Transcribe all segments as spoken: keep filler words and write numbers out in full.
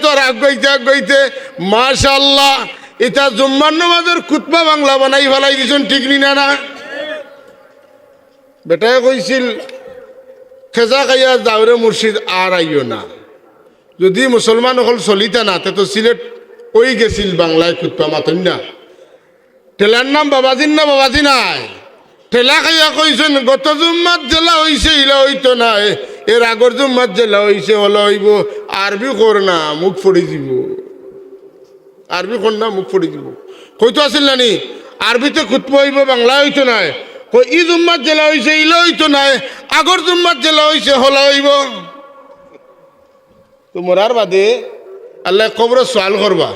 আর আগাইতে আগাইতে, মাশাআল্লাহ, ইতা জুম্মার নামাজর খুতবা বাংলা বানাই ফালাই দিছইন, ঠিক নি না? না, বেটায় কইছিল, "খেজা খাইয়া যাওরে মুর্শিদ, আর আইও না।" যদি মুসলমান অকল চলিতা না, তে তো সিলেট অই গেছিল বাংলায় খুতবা, মাতইন না। ঠেলার নাম বাবাজির না, বাবাজি নায়। ঠেলা খাইয়া কইছইন, "গত জুম্মাত যেলা অইছে, ইলা অইতো নায়, এর আগর জুম্মাত যেলা অইছে, অলা অইবো।" আরবি কর না, মুখ ফড়ি যিবো। আরবি কর না, মুখ ফড়ি যিবো। কইতো আছিল না নি, আরবিতে খুতবা অইবো, বাংলায় অইতো নায়। কই, "ই জুম্মাত যেলা অইছে, ইলা অইতো নায়, আগর জুম্মাত যেলা অইছে, হলা অইবো।" তো মরার বাদে আল্লায় কবরো সওয়াল করবা,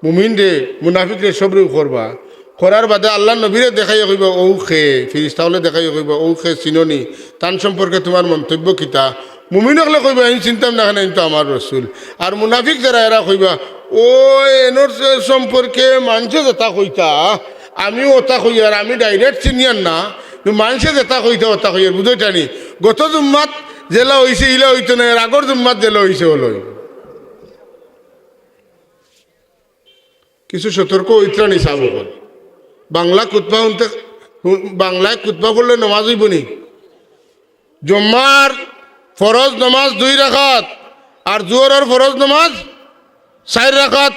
মুমিনরে, মুনাফিকরে, সবরেউ করবা। করার বাদে আল্লার নবীরে দেখাইয়া কইবা, "অউ কে?" ফিরিস্তা অকলে দেখাইয়া কইবা, "অউ কে, চিনো নি? তান সম্পর্কে তুমার মন্তব্য কিতা?" মুমিন অকলে কইবা, "এইন চিনতাম না কেনে, এইন তো আমার রসুল।" আর মুনাফিক যারা, এরা কইবা, "অউ এনর সম্পর্কে মানষে যেতা কইতা, আমিও অতা কইয়ার, আমি direct চিনিয়ার না, কিন্তু মানষে যেতা কইতা, অতা কইয়ার।" বুঝইতা নি? গত জুম্মাত যেলা অইছে, ইলা অইতো নায়, এর আগর জুম্মাত যেলা অইছে, অলা অইবো। কিছু সতর্ক অইত্রা নি সাব অকল। বাংলা খুতবা হুনতে, বাংলায় খুতবা পড়লে নমাজ অইবো নি? জুম্মার ফরজ নমাজ দুই রাকাত, আর জোহরর ফরজ নমাজ চাইর রাকাত।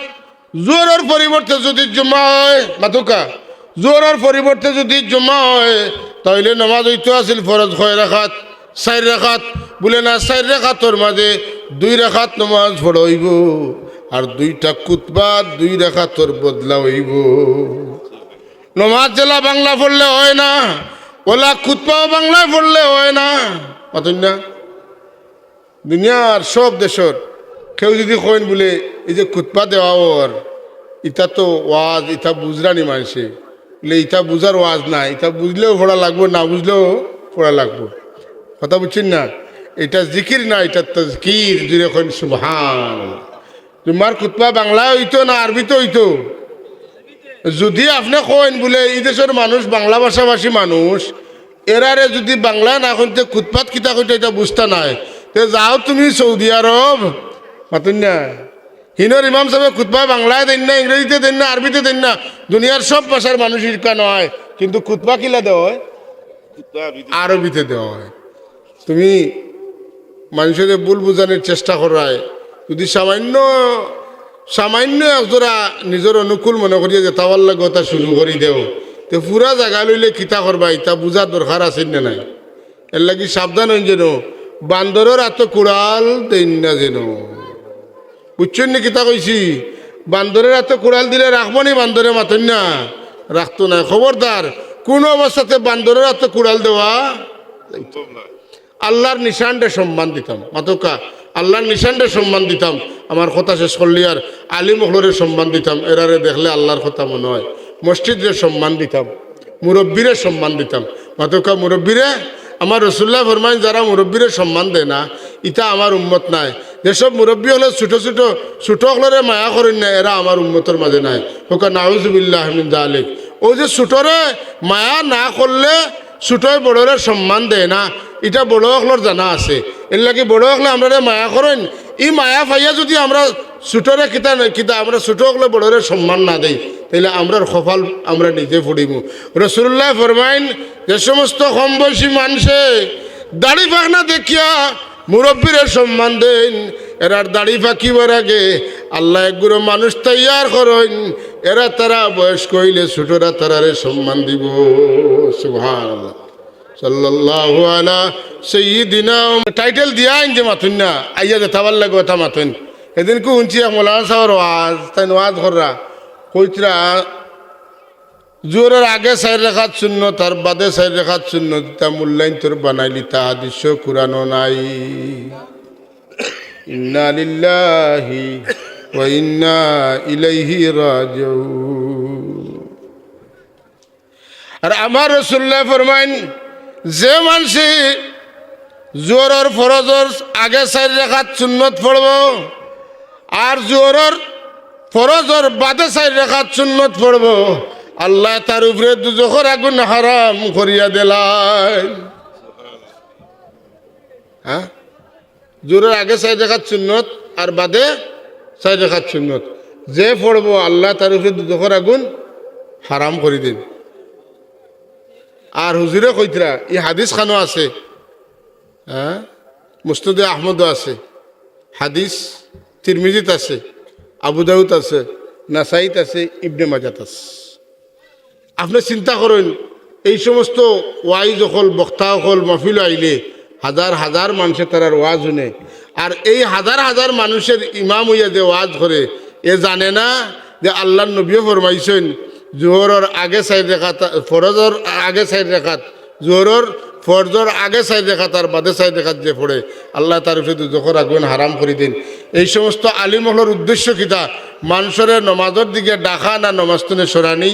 জোহরর পরিবর্তে যদি জুম্মা অয়, মাতউক্কা, জোহরর পরিবর্তে যদি জুম্মা অয়, তাইলে নমাজ অইতো আছিল ফরজ কয় রাকাত? চাইর রাকাত। বুলে না, চাইর রাকাতর মাজে দুই রাকাত নমাজ পড়া অইবো, আর দুইটা খুতবা দুই রাকাতর বদলা অইবো। নমাজ যেলা বাংলা পড়লে অয় না, অলা খুতবাও বাংলায় পড়লে অয় না। মাতইন না? দুনিয়ার সব দেশর কেউ যদি কইন বুলে, "এই যে খুতবা দেওয়া অর, ইতা তো ওয়াজ, ইতা বুঝরা নি মানষে।" বুলে, "ইতা বুঝার ওয়াজ নায়, ইতা বুঝলেও পড়া লাগবো, না বুঝলেও পড়া লাগবো।" কথা বুঝছইন না? ইটা জিকির না, ইটা তাজকির। জুরে কইন সুবহানাল্লাহ। জুম্মার খুতবা বাংলায় অইতো না আরবিতে অইতো? যদি আপনে কইন বুলে, "ই দেশর মানুষ বাংলা ভাষাভাষী মানুষ, এরারে যদি বাংলায় না কইন তে খুতবাত কিতা কইতা, ইটা বুঝতা নায়, তে যাও তুমি সৌদি আরব।" মাতইন না? হিনর ইমাম সাবে খুতবা বাংলায় দেইন না, ইংরেজিতে দেইন না, আরবিতে দেইন না। দুনিয়ার সব ভাষার মানুষ ইরকা নায়, কিন্তু খুতবা কিলা দেওয়া অয়? আরবিতে দেওয়া অয়। তুমি মানষরে ভুল বুঝানির চেষ্টা কররায়, যদি সামান্য, সামান্য একজরা নিজর অনুকূল মনে করিয়া যেতা ভালা লাগে অতা শুরু করি দেও, তে পুরা জাগা লইলে কিতা করবা, ইতা বুঝার দরকার আছে না নাই? এরলাগি সাবধান অইন যেন, বান্দরর আতো কুড়াল দেইন না যেন। বুঝছইন নি কিতা কইছি? বান্দরর আতো কুড়াল দিলে রাখবো নি বান্দরে? মাতইন না, রাখতো নায়। খবরদার, কুনু অবস্থাতে বান্দরর আতো কুড়াল দেওয়া যাইতো না। আল্লার নিশানরে সম্মান দিতাম। মাতউক্কা, আল্লার নিশানরে সম্মান দিতাম। আমার কথা শেষ করলি আর আলিম অকলরে সম্মান দিতাম। এরারে দেখলে আল্লার কথা মনো অয়। মসজিদরে সম্মান দিতাম, মুরব্বিরে সম্মান দিতাম। মাতউক্কা, মুরব্বিরে, আমার রসুলুল্লায় ফরমাইন, যারা মুরব্বিরে সম্মান দেয় না, ইতা আমার উম্মত নায়। যেসব মুরব্বি অকলে ছোট ছোট, ছোট অকলরে মায়া করইন না, এরা আমার উম্মতর মাজে নায়। কউক্কা নাউজুবিল্লাহ মিন যালিক। অউ যে ছোটরে মায়া না করলে ছোটয় বড়রে সম্মান দেয় না, ইটা বড় অকলর জানা আছে। এরলাগি বড় অকলে আমরারে মায়া করইন, ই মায়া পাইয়া যদি আমরা ছোটরে কিতা না কিতা, আমরা ছোট অকলে বড়রে সম্মান না দেই, তাইলে আমরার কপাল আমরা নিজে পুড়িমু। রসুলুল্লায় ফরমাইন, যে সমস্ত কম বয়সী মানষে দাড়ি পাকনা দেখিয়া মুরব্বিরে সম্মান দেইন, এরার দাড়ি পাকিবার আগে আল্লায় এক গুরু মানুষ তৈয়ার করইন, এরা তারা বয়স্ক অইলে ছোটরা তারারে সম্মান দিবো। সুবহানাল্লাহ। সাল্লাল্লাহু আলা সাইয়্যিদিনা। Title দিয়া আইন যে মাতইন না, আইয়া যেতা ভালা লাগে অতা মাতইন। এদিনকু হুনছি এক মৌলানা সাবর ওয়াজ, তাইন ওয়াজ কররা, কইতরা, জোহরর আগে চাইর রাকাত সুন্নত আর বাদে চাইর রাকাত সুন্নত, ইতা মুল্লাইন্তর বানাইলিতা, হাদিসো কুরআনো নাই। ইন্না লিল্লাহি ওয়া ইন্না ইলাইহি রাজিউন। আর আমার রসুলুল্লায় ফরমাইন, যে মানষে জোহরর ফরজর আগে চাইর রাকাত সুন্নত পড়বো, আর জোহরর ফরজর বাদে চাইর রাকাত সুন্নত পড়বো, আল্লায় তার উপরে দুজখর আগুন হারাম করিয়া দিলাইন। হ্যাঁ, জোহরর আগে চাইর রাকাত সুন্নত আর বাদে চাইর রেকাত সুন্নত। যে পড়বো, আল্লায় তার উপরে দুজখর আগুন হারাম করি দিন। আর হুজুরে কইতরা, ই হাদিস খানো আছে, হ্যাঁ, মুসনাদে আহমদও আছে, হাদিস তিরমিজিত আছে, আবু দাউদ আছে, নাসাইত আছে, ইবনে মাজাত আছে। আপনে চিন্তা করইন, এই সমস্ত ওয়াইজ অকল, বক্তা অকল, মাহফিল আইলে হাজার হাজার মানষে তারার ওয়াজ হুনে, আর এই হাজার হাজার মানুষের ইমাম অইয়া যে ওয়াজ করে, এ জানে না যে আল্লার নবীয়ে ফরমাইছইন, জোহরর আগে চাইর রেকাত, ফরজর আগে চাইর রেকাত, জোহরর ফরজর আগে চাইর রেকাত আর বাদে চাইর রেকাত যে পড়ে, আল্লায় তার উপরে দুজখর আগুন হারাম করি দিন। এই সমস্ত আলিম অকলর উদ্দেশ্য কিতা? মানষরে নমাজর দিকে ডাকা না নমাজ তুনে সরানি?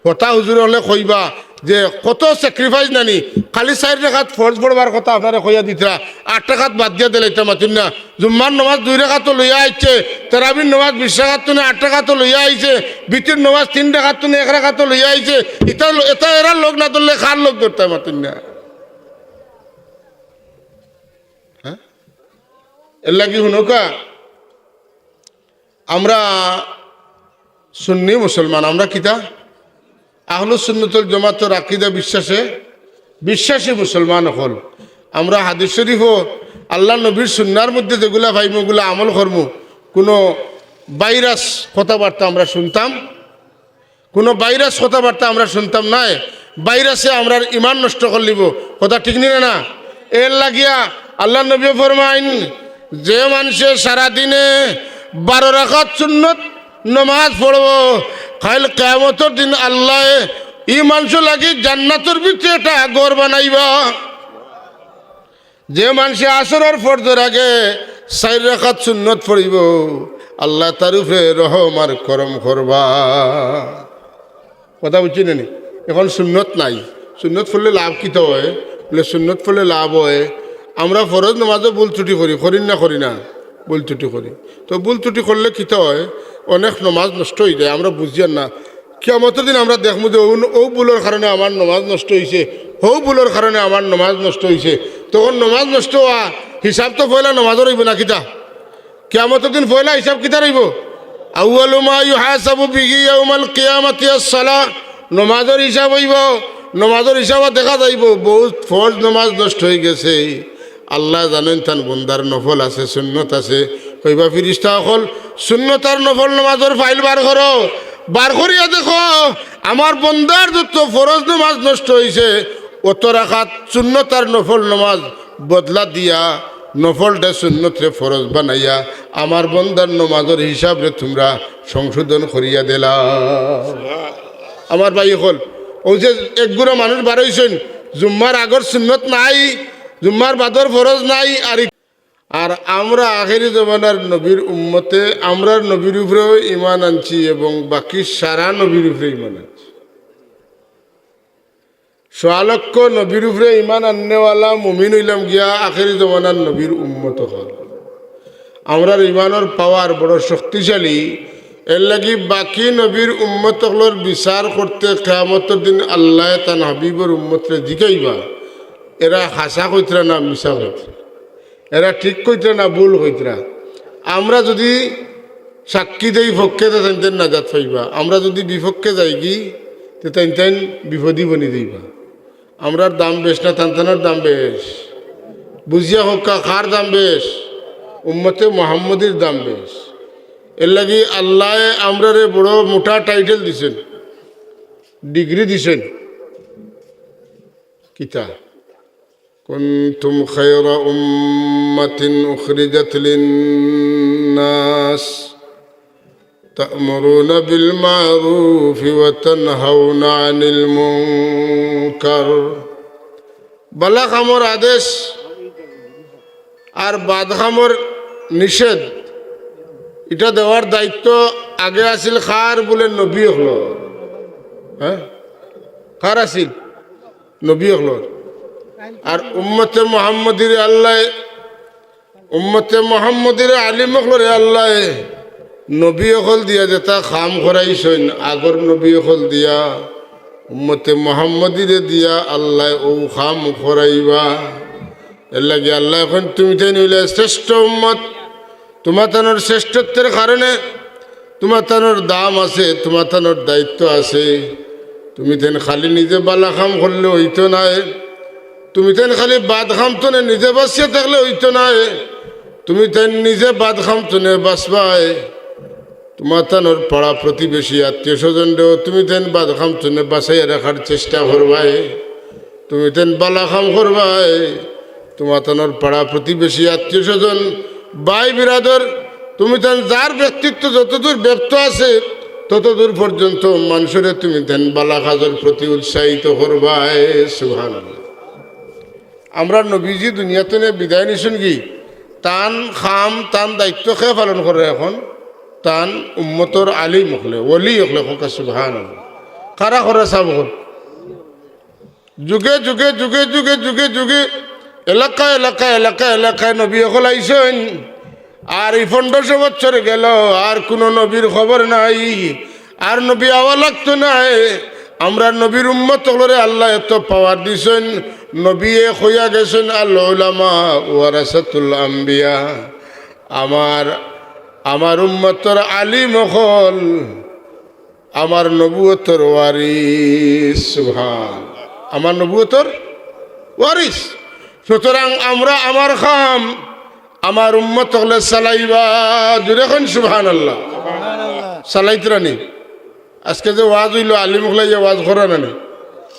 কথা হুজুরে অকলে কইবা যে কত sacrifice নানি, খালি চাইর রেকাত ফরজ পড়বার কথা আপনারে কইয়া দিতরা, আট রেকাত বাদ দিয়া দিলাইতা মাতুন না। জুম্মার নমাজ দুই রেকাতো লইয়া আইছে, তারাবির নমাজ বিশ রেকাত তুনে আট রেকাতো লইয়া আইছে, বিতির নমাজ তিন রেকাত তুনে এক রেকাতো লইয়া আইছে। ইতা, ইতা এরার লগ না ধরলে কার লগ ধরতা মাতুন না? হ্যাঁ? এর লাগি হুনউক্কা, আমরা সুন্নি মুসলমান, আমরা কিতা? আহলুস সুন্নাতুল জামাতর আকিদা বিশ্বাসে বিশ্বাসী মুসলমান অকল। আমরা হাদিস শরীফও আল্লার নবীর সুন্নার মধ্যে যেগুলা পাইমু, ওগুলা আমল করমু। কোনো বাইরাস কথাবার্তা আমরা শুনতাম, কোনো বাইরাস কথাবার্তা আমরা শুনতাম নায়। বাইরাসে আমরার ইমান নষ্ট করিলিবো। কথা ঠিক নি না? এর লাগিয়া আল্লার নবীয়ে ফরমাইন, যে মানষে সারাদিনে বারো রাকাত সুন্নত নমাজ পড়বো, কাইল কিয়ামতর দিন আল্লায় ই মানষর লাগি জান্নাতর ভিতরে একটা ঘর বানাইবা। যে মানষে আসরর ফরজর আগে চাইর রাকাত সুন্নত পড়িবো, আল্লায় তার উপরে রহম আর করম করবা। কথা বুঝছইন নি? এখন সুন্নত নাই, সুন্নত পড়লে লাভ কিতা অয়? বলে, সুন্নত পড়লে লাভ অয়, আমরা ফরজ নমাজও ভুল ত্রুটি করি, করি না, করি না? ভুল ত্রুটি করি। তো ভুল ত্রুটি করলে কিতা অয়? অনেক নমাজ নষ্ট অইযায়, আমরা বুঝিয়ার না। কিয়ামতর দিন আমরা দেখমু যে অউ, অউ ভুলর কারণে আমার নমাজ নষ্ট অইছে, হউ ভুলর কারণে আমার নমাজ নষ্ট অইছে। তখন নমাজ নষ্ট অওয়া হিসাব তো পয়লা নমাজর অইবো না কিতা? কিয়ামতর দিন পয়লা হিসাব কিতার অইবো? আউয়ালু মা ইউহাসাবু বিহি ইয়াউমাল কিয়ামাতি আস-সালাহ। নমাজর হিসাব অইবো, নমাজর হিসাবো দেখা যাইবো বউত ফরজ নমাজ নষ্ট অইগেছে। আল্লায় জানইন তান বন্দার নফল আছে, সুন্নত আছে। কইবা, ফিরিস্তা অকল, সুন্নত আর নফল নমাজর ফাইল বার করো, বার করিয়া দেখো, আমার বন্দার যত ফরজ নমাজ নষ্ট অইছে, অত রাকাত সুন্নত আর নফল নমাজ বদলা দিয়া, নফলরে সুন্নতরে ফরজ বানাইয়া, আমার বন্দার নমাজর হিসাবরে তুমরা সংশোধন করিয়া দিলাও। আমার ভাই অকল, অউ যে এক গুরা মানুষ বার অইছইন, জুম্মার আগর সুন্নত নাই, জুম্মার বাদর ফরজ নাই, আর ই-, আর আমরা আখেরি জমানার নবীর উম্মতে, আমরার নবীর উপরেও ইমান আনছি এবং বাকি সারা নবীর উপরে ইমান আনছি। সোয়া লক্ষ নবীর উপরে ইমান আননেওয়ালা মুমিন অইলাম গিয়া আখেরি জমানার নবীর উম্মত অকল। আমরার ইমানর পাওয়ার বড় শক্তিশালী। এর লাগি বাকি নবীর উম্মত অকলর বিচার করতে কিয়ামতর দিন আল্লায় তান হাবিবর উম্মতরে জিকাইবা, এরা হাছা কইতরা না মিছা কইতরা, এরা ঠিক কইতরা না ভুল কইতরা। আমরা যুদি সাক্ষী দেই পক্ষে, তে তাইন তাইন নাজাত পাইবা। আমরা যুদি বিপক্ষে যাইগি, তে তাইন তাইন বিপদি বনি যাইবা। আমরার দাম বেশ না তান তানর দাম বেশ? বুঝিয়া কউক্কা, কার দাম বেশ? উম্মতে মুহাম্মদীর দাম বেশ। এর লাগি আল্লায় আমরারে বড় মোটা টাইটেল দিছইন, ডিগ্রি দিছইন। কিতা? كنتم خير أمة أخرجت للناس تأمرون بالمعروف وتنهون عن المنكر। বালা কামর আদেশ আর বাদ কামর নিষেধ, ইটা দেওয়ার দায়িত্ব আগে আছিল কার? বলে নবী অকলর। হ্যাঁ, কার আছিল? নবী অকলর। আর উম্মতে মুহাম্মদীরে আল্লায়, উম্মতে মুহাম্মদীরে আলিম অকলরে আল্লায় নবী অকল দিয়া যেতা কাম করাইছইন, আগর নবী অকল দিয়া, উম্মতে মুহাম্মদীরে দিয়া আল্লায় অউ কাম করাইবা। এর লাগি আল্লায় কইন, তুমি তাইন অইলায় শ্রেষ্ঠ উম্মত, তুমাতানোর শ্রেষ্ঠত্বর কারণে তুমাতানোর দাম আছে, তুমাতানোর দায়িত্ব আছে। তুমিতাইন খালি নিজে বালা কাম করলে অইতো নায়, তুমিতাইন খালি বাদ কাম তনে নিজে বাঁচিয়া থাকলে অইতো নায়, তুমিতাইন নিজে বাদ কাম তনে বাঁচবায়। তুমাতানোর পাড়া প্রতিবেশী আত্মীয় স্বজনরেও তুমিতাইন বাদ কাম তনে বাঁচাইয়া রাখার চেষ্টা করবায়। তুমিতাইন বালা কাম করবায়। তুমাতানোর পাড়া প্রতিবেশী আত্মীয় স্বজন, ভাই বিরাদর, তুমিতাইন যার ব্যক্তিত্ব যতদূর ব্যপ্ত আছে, ততদূর পর্যন্ত মানষরে তুমিতাইন বালা কাজর প্রতি উৎসাহিত করবায়। সুবহানাল্লাহ। আমরার নবীজি দুনিয়া তনে বিদায় নিছইন গি, তান কাম, তান দায়িত্ব কে পালন করে এখন? তান উম্মতর আলিম অকলে, ওলি অকলে, কউক্কা সুবহানাল্লাহ। কারা করে সাব অকল? যুগে যুগে, যুগে যুগে, যুগে যুগে, এলাকা এলাকা, এলাকা এলাকায় নবী অকল আইছইন। আর ই পনেরোশো বছর গেল, আর কুনু নবীর খবর নাই। আর নবী আওয়া লাগতো নায়। আমরার নবীর উম্মত অকলরে আল্লায় এত power দিছইন, নবীয়ে কইয়া গেছইন, "আল উলামা ওয়ারাসাতুল আম্বিয়া।" আমার, আমার উম্মতর আলিম অকল আমার নবুয়তর ওয়ারিস। সুবহান। আমার নবুয়তর ওয়ারিস। সুতরাং আমরা আমার কাম আমার উম্মত অকলে চালাইবা। জুরে কইন সুবহানাল্লাহ। চালাইতরা নি? আজকে যে ওয়াজ অইলো, আলিম অকলে যে ওয়াজ করা না নি?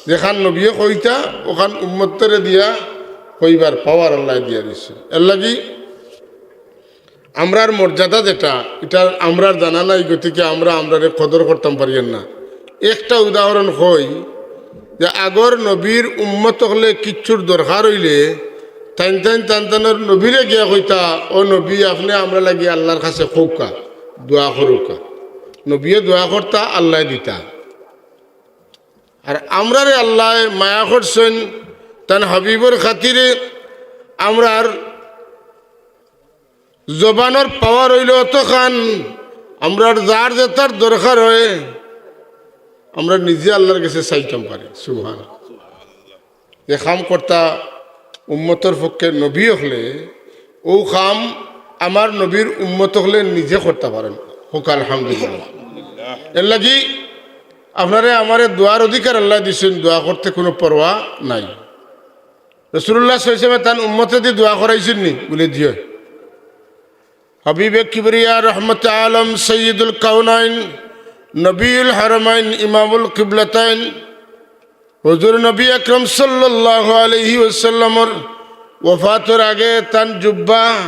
যেখান নবীয়ে কইতা, অখান উম্মতরে দিয়া কইবার power আল্লায় দিয়া দিছে। এরলাগি আমরার মর্যাদা যেটা, ইটা আমরার জানা নাই, গতিকে আমরা আমরারে কদর করতাম পারিয়ার না। একটা উদাহরণ কই যে আগর নবীর উম্মত অকলে কিচ্ছুর দরকার অইলে তাইন তাইন তান তানর নবীরে গিয়া কইতা, "ও নবী, আপনে আমরার লাগি আল্লার কাছে কউক্কা, দোয়া করউক্কা।" নবীয়ে দোয়া করতা, আল্লায় দিতা। আর আমরারে আল্লায় মায়া করছইন তান হাবিবর খাতিরে। আমরার জবানর power অইলো অতখান, আমরার যার যেটার দরকার অয়, আমরা নিজে আল্লার গেছে চাইতাম পারি। সুবহান। যে কাম করতা উম্মতর পক্ষে নবী অকলে, অউ কাম আমার নবীর উম্মত অকলে নিজে করতা পারইন। কউক্কা আলহামদুলিল্লাহ। এরলাগি আপনারে আমারে দোয়ার অধিকার আল্লায় দিছইন, দোয়া করতে কুনু পরোয়া নাই। রাসুলুল্লাহ সাল্লাল্লাহু আলাইহি ওয়াসাল্লামে তান উম্মতেদি দোয়া করাইছইন নি? বুলে, "জি অয়।" হাবিবে কিবরিয়া, রহমতে আলম, সৈয়দুল কাউনাইন, নবীউল হারামাইন, ইমামুল কিবলাতাইন, হুজুর নবী আকরাম সাল্লাল্লাহু আলাইহি ওয়াসাল্লামর ওফাতর আগে তান জুব্বা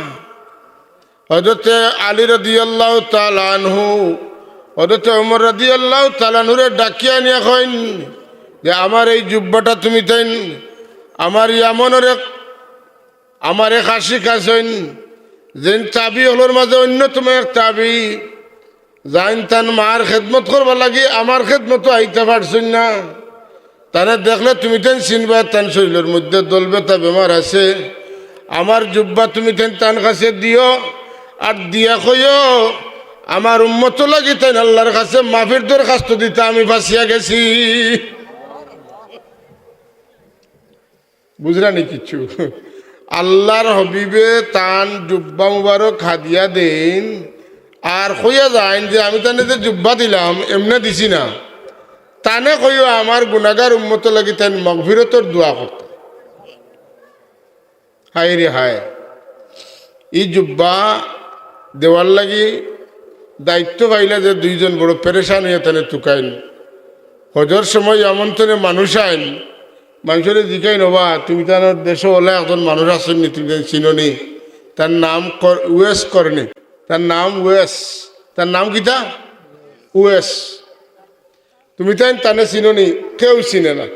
হযরতে আলী রাদিয়াল্লাহু তাআলা আনহু, হযরতে ওমর রাদিয়াল্লাহু তাআলা আনহুরে ডাকিয়া আনিয়া কইন যে, "আমার এই জুব্বাটা তুমিতাইন আমার ইয়ামনর এক, আমার এক আশিক আছইন, যেইন তাবি অকলর মাঝে অন্যতম এক তাবি, যেইন তান মার খেদমত করবার লাগি আমার খেদমতো আইতা পারছইন না।" তানে দেখলে তুমিতাইন চিনবায়, তান শরীলর মধ্যে দলবেতা বেমার আছে। আমার জুব্বা তুমিতাইন তান কাছে দিও, আর দিয়া কইও, "আমার উম্মতর লাগি তাইন আল্লার কাছে মাফির দরখাস্ত দিতা আমি ফাঁসিয়া গেছি।" বুঝরা নি কিচ্ছু? আল্লার হাবিবে তান জুব্বা মুবারক হাদিয়া দেইন, আর কইয়া যাইন যে, "আমি তানে যে জুব্বা দিলাম, এমনে দিছি না।" তানে কইও, "আমার গুনাগার উম্মতর লাগি তাইন মাগফিরতর দোয়া করতা।" হায় রে হায়, ই জুব্বা দেওয়ার লাগি দায়িত্ব পাইলা যে দুইজন বড় পেরেশান অইয়া তানে তুকাইন। হজর সময় ইয়ামন তনে মানুষ আইন, মানষরে জিকাইন, "ওবা, তুমি তান দেশো অলা একজন মানুষ আছইন নি, তুমি তান চিনো নি? তার নাম কর-, উয়েস করনি, তার নাম উয়েস।" তার নাম কিতা? উয়েস। তুমিতাইন তানে চিনো নি? কেউ চিনে না।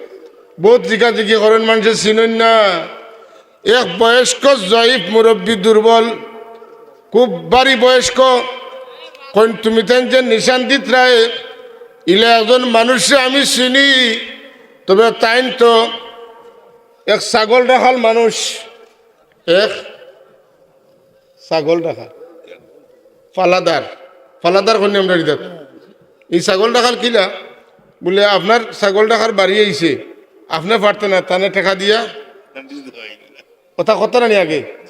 বউত জিকাজিকি করইন, মানষে চিনইন না। এক বয়স্ক জয়ীফ মুরব্বি, দুর্বল, খুব ভারি বয়স্ক। কইন, "তুমিতাইন যে নিশান দিতরায়, ইলা একজন মানুষরে আমি চিনি, তবে তাইন তো এক ছাগল রাখাল মানুষ, এক ছাগল রাখাল, ফালাদার, ফালাদার কইন নি আমরার ইদাত। ই ছাগল রাখাল কিলা?" বুলে, "আপনার ছাগল রাখার বাড়ি আইছে, আপনে পারতা না, তানে টেকা দিয়া।" কথা, কথা না নি আগে?